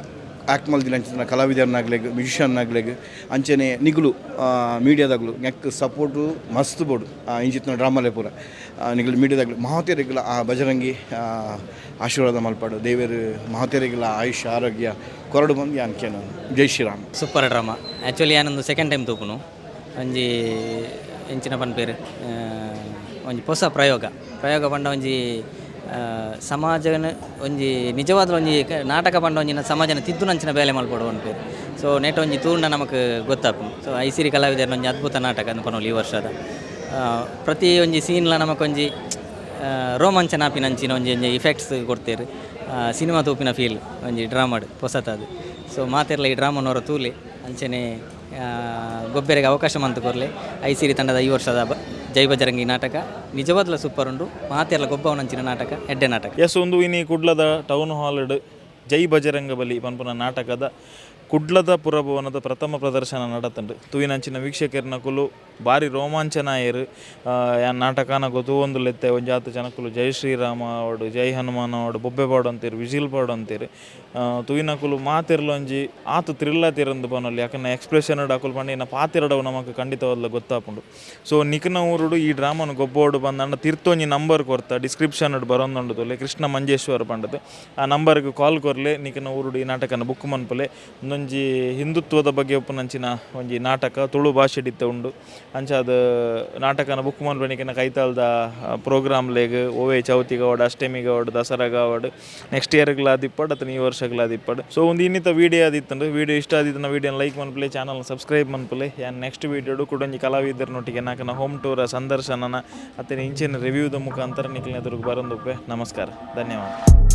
ಆ್ಯಕ್ಟ್ ಮಲ್ದಿನ ಅಂಚಿನ ಕಲಾವಿದರನ್ನಾಗ್ಲೆಗ್ ಮ್ಯೂಸಿಷಿಯನ್ನಾಗ್ಲೆಗ್ ಅಂಚನೆ ನಿಗುಲು ಮೀಡಿಯಾದಾಗಲು ನೆಕ್ ಸಪೋರ್ಟು ಮಸ್ತ್ ಬೋಡು. ಇಂಚಿತ್ತಿನ ಡ್ರಾಮಾಲೆ ಪೂರ ನಿಗುಲು ಮೀಡಿಯಾದಾಗಲು ಮಹಾತೆರೆಗಳ ಆ ಬಜರಂಗಿ ಆಶೀರ್ವಾದ ಮಲ್ಪಾಡು ದೇವರು ಮಹಾತೆರೆಗಳ ಆಯುಷ್ ಆರೋಗ್ಯ ಕೊರಡು ಬಂದು ಯಾನ್ಕೇನು. ಜೈ ಶ್ರೀರಾಮ್. Super drama. ಆ್ಯಕ್ಚುಲಿ ಯಾನೊಂದು ಸೆಕೆಂಡ್ ಟೈಮ್ ತೂಪುನು ಒಂಜಿ ಎಂಚಿನ ಪನ್ಪೇರು ಒಂಜಿ ಹೊಸ ಪ್ರಯೋಗ ಪ್ರಯೋಗ ಪಂಡ ಒಂಜಿ ಸಮಾಜನ ಒಂಜಿ ನಿಜವಾದ ಒಂಜಿ ನಾಟಕ ಪಂಡ ಒಂಜಿನ ಸಮಾಜನ ತಿದ್ದುನಂಚಿನ ಬೇಲೆ ಮಲ್ಪೊಡು ಪನ್ಪೇರು. ಸೊ ನೆಟ್ ಒಂಜಿ ತೂಂಡ ನಮಕ್ ಗೊತ್ತಾಪುಂಡು. ಸೊ ಐಸಿರಿ ಕಲಾವಿದರ್ನ ಒಂಜಿ ಅದ್ಭುತ ನಾಟಕ ಅಂದ್ ಈ ವರ್ಷದ ಪ್ರತಿ ಒಂಜಿ ಸೀನ್ಲ ನಮಕೊಂಜಿ ರೋಮಾಂಚನ ಆಪಿನಂಚಿನ ಒಂಜಿ ಒಂಜಿ ಇಫೆಕ್ಟ್ಸ್ ಕೊಡ್ತೇರು. ಸಿನಿಮಾ ತೂಪಿನ ಫೀಲ್ ಒಂಜಿ ಡ್ರಾಮಾಡ್ ಪೊಸತಾದು. ಸೊ ಮಾತೆರ್ಲ ಈ ಡ್ರಾಮನವರ ತೂಲೆ ಅಂಚನೆ ಗೊಬ್ಬೆರೆಗೆ ಅವಕಾಶ ಮಂತು ಕೊರ್ಲೆ. ಐಸಿರಿ ತಂಡದ ಈ ವರ್ಷದ ಜೈ ಬಜರಂಗಿ ನಾಟಕ ನಿಜವಾದ್ಲ ಸೂಪರ್ ಉಂಡು. ಮಾತೆರ್ಲ ಗೊಬ್ಬವನಂಚಿನ ನಾಟಕ, ಎಡ್ಡೆ ನಾಟಕ. ಎಸ್ ಒಂದು ಇನಿ ಕುಡ್ಲದ ಟೌನ್ ಹಾಲ್ಡ್ ಜೈ ಬಜರಂಗ ಬಲಿ ಪನ್ಪುನ ನಾಟಕದ ಕುಡ್ಲದ ಪುರಭವನದ ಪ್ರಥಮ ಪ್ರದರ್ಶನ ನಡತುಂಡು. ತೂಯಿನಂಚಿನ ವೀಕ್ಷಕರ್ನ ಕುಲು ಬಾರಿ ರೋಮಾಂಚನ ಆಯೆರ್. ಯಾನ್ ನಾಟಕನ ಗೊತ್ತುವೊಂದುಲ್ಲೆತ್ತೆ ಒಂಜಾತ್ ಜನಕುಲು ಜೈ ಶ್ರೀರಾಮ ಆವಡ್ ಜೈ ಹನುಮಾನ್ ಆವಡ್ ಬೊಬ್ಬೆ ಪಾಡೊಂತೆರ್ ವಿಜಿಲ್ ಪಾಡೊಂತೆರ್. ತೂಯಿನಕುಲು ಮಾತೆರ್ಲ ಒಂಜಿ ಆತ್ ಥ್ರಿಲ್ ಆತೆರಂದು ಪನೊಲಿ. ಯಾಕಂದ್ರೆ ಎಕ್ಸ್ಪ್ರೆಷನ್ ಅಕುಲು ಪಂಡಿನ ಪಾತೆರಡವು ನಮಕ್ ಖಂಡಿತವಾದ್ಲ ಗೊತ್ತಾಪುಂಡು. ಸೊ ನಿಕ್ನ ಊರುಡು ಈ ಡ್ರಾಮನ್ ಗೊಬ್ಬೋಡು ಬಂದಂಡ ತಿರ್ತೊಂಜಿ ನಂಬರ್ ಕೊರ್ತ ಡಿಸ್ಕ್ರಿಪ್ಷನ್ ಬರೊಂದುಂಡು ತೂಲೆ ಕೃಷ್ಣ ಮಂಜೇಶ್ವರ ಪಂಡದು ಆ ನಂಬರ್ಗೆ ಕಾಲ್ ಕೊರ್ಲೆ ನಿಕ್ನ ಊರುಡು ಈ ನಾಟಕನ ಬುಕ್ ಮನ್ಪುಲೆ. ಒಂದೊಂಜಿ ಹಿಂದುತ್ವದ ಬಗ್ಗೆ ಉಪ್ಪುನಂಚಿನ ಒಂಜಿ ನಾಟಕ ತುಳು ಭಾಷೆಡಿತ್ತ ಉಂಡು. ಅಂಚಾದ ನಾಟಕನ ಬುಕ್ ಮನ್ಪುನಿಕಿನ ಕೈತಾಲ್ದ ಪ್ರೋಗ್ರಾಮ್ಲೆಗ್ ಓವೇ ಚೌತಿಗಾವಡ್ ಅಷ್ಟಮಿಗಾವಡ್ ದಸರಾಗಾವಡ್ ನೆಕ್ಸ್ಟ್ ಇಯರ್ಗ್ಲ ಆದಿಪ್ಪಡ್ ಅತ್ತ ಈ ವರ್ಷಗ್ಲ ಆದಿಪ್ಪಡ್. ಸೊ ಒಂದು ಇನ್ನಿತ ವೀಡಿಯೋ ಆದಿತ್ತಂಡು. ವೀಡಿಯೋ ಇಷ್ಟ ಆದಿತ್ತನ ವೀಡಿಯೋನ ಲೈಕ್ ಮನ್ಪುಲೆ, ಚಾನಲ್ ಸಬ್ಸ್ಕ್ರೈಬ್ ಮನ್ಪುಲೆ. ಯಾನ್ ನೆಕ್ಸ್ಟ್ ವೀಡಿಯೋಡು ಕುಡೊಂಜಿ ಕಲಾವಿದರ್ನೊಟ್ಟಿಗೆ ನಾಕನ ಹೋಮ್ ಟೂರ ಸಂದರ್ಶನನ ಅತ್ತನ ಇಂಚಿನ ರಿವ್ಯೂದ ಮುಖಾಂತರ ನಿಕ್ಲೆನ ಎದುರುಗ್ ಬರೊಂದುಪ್ಪೆ. ನಮಸ್ಕಾರ, ಧನ್ಯವಾದ.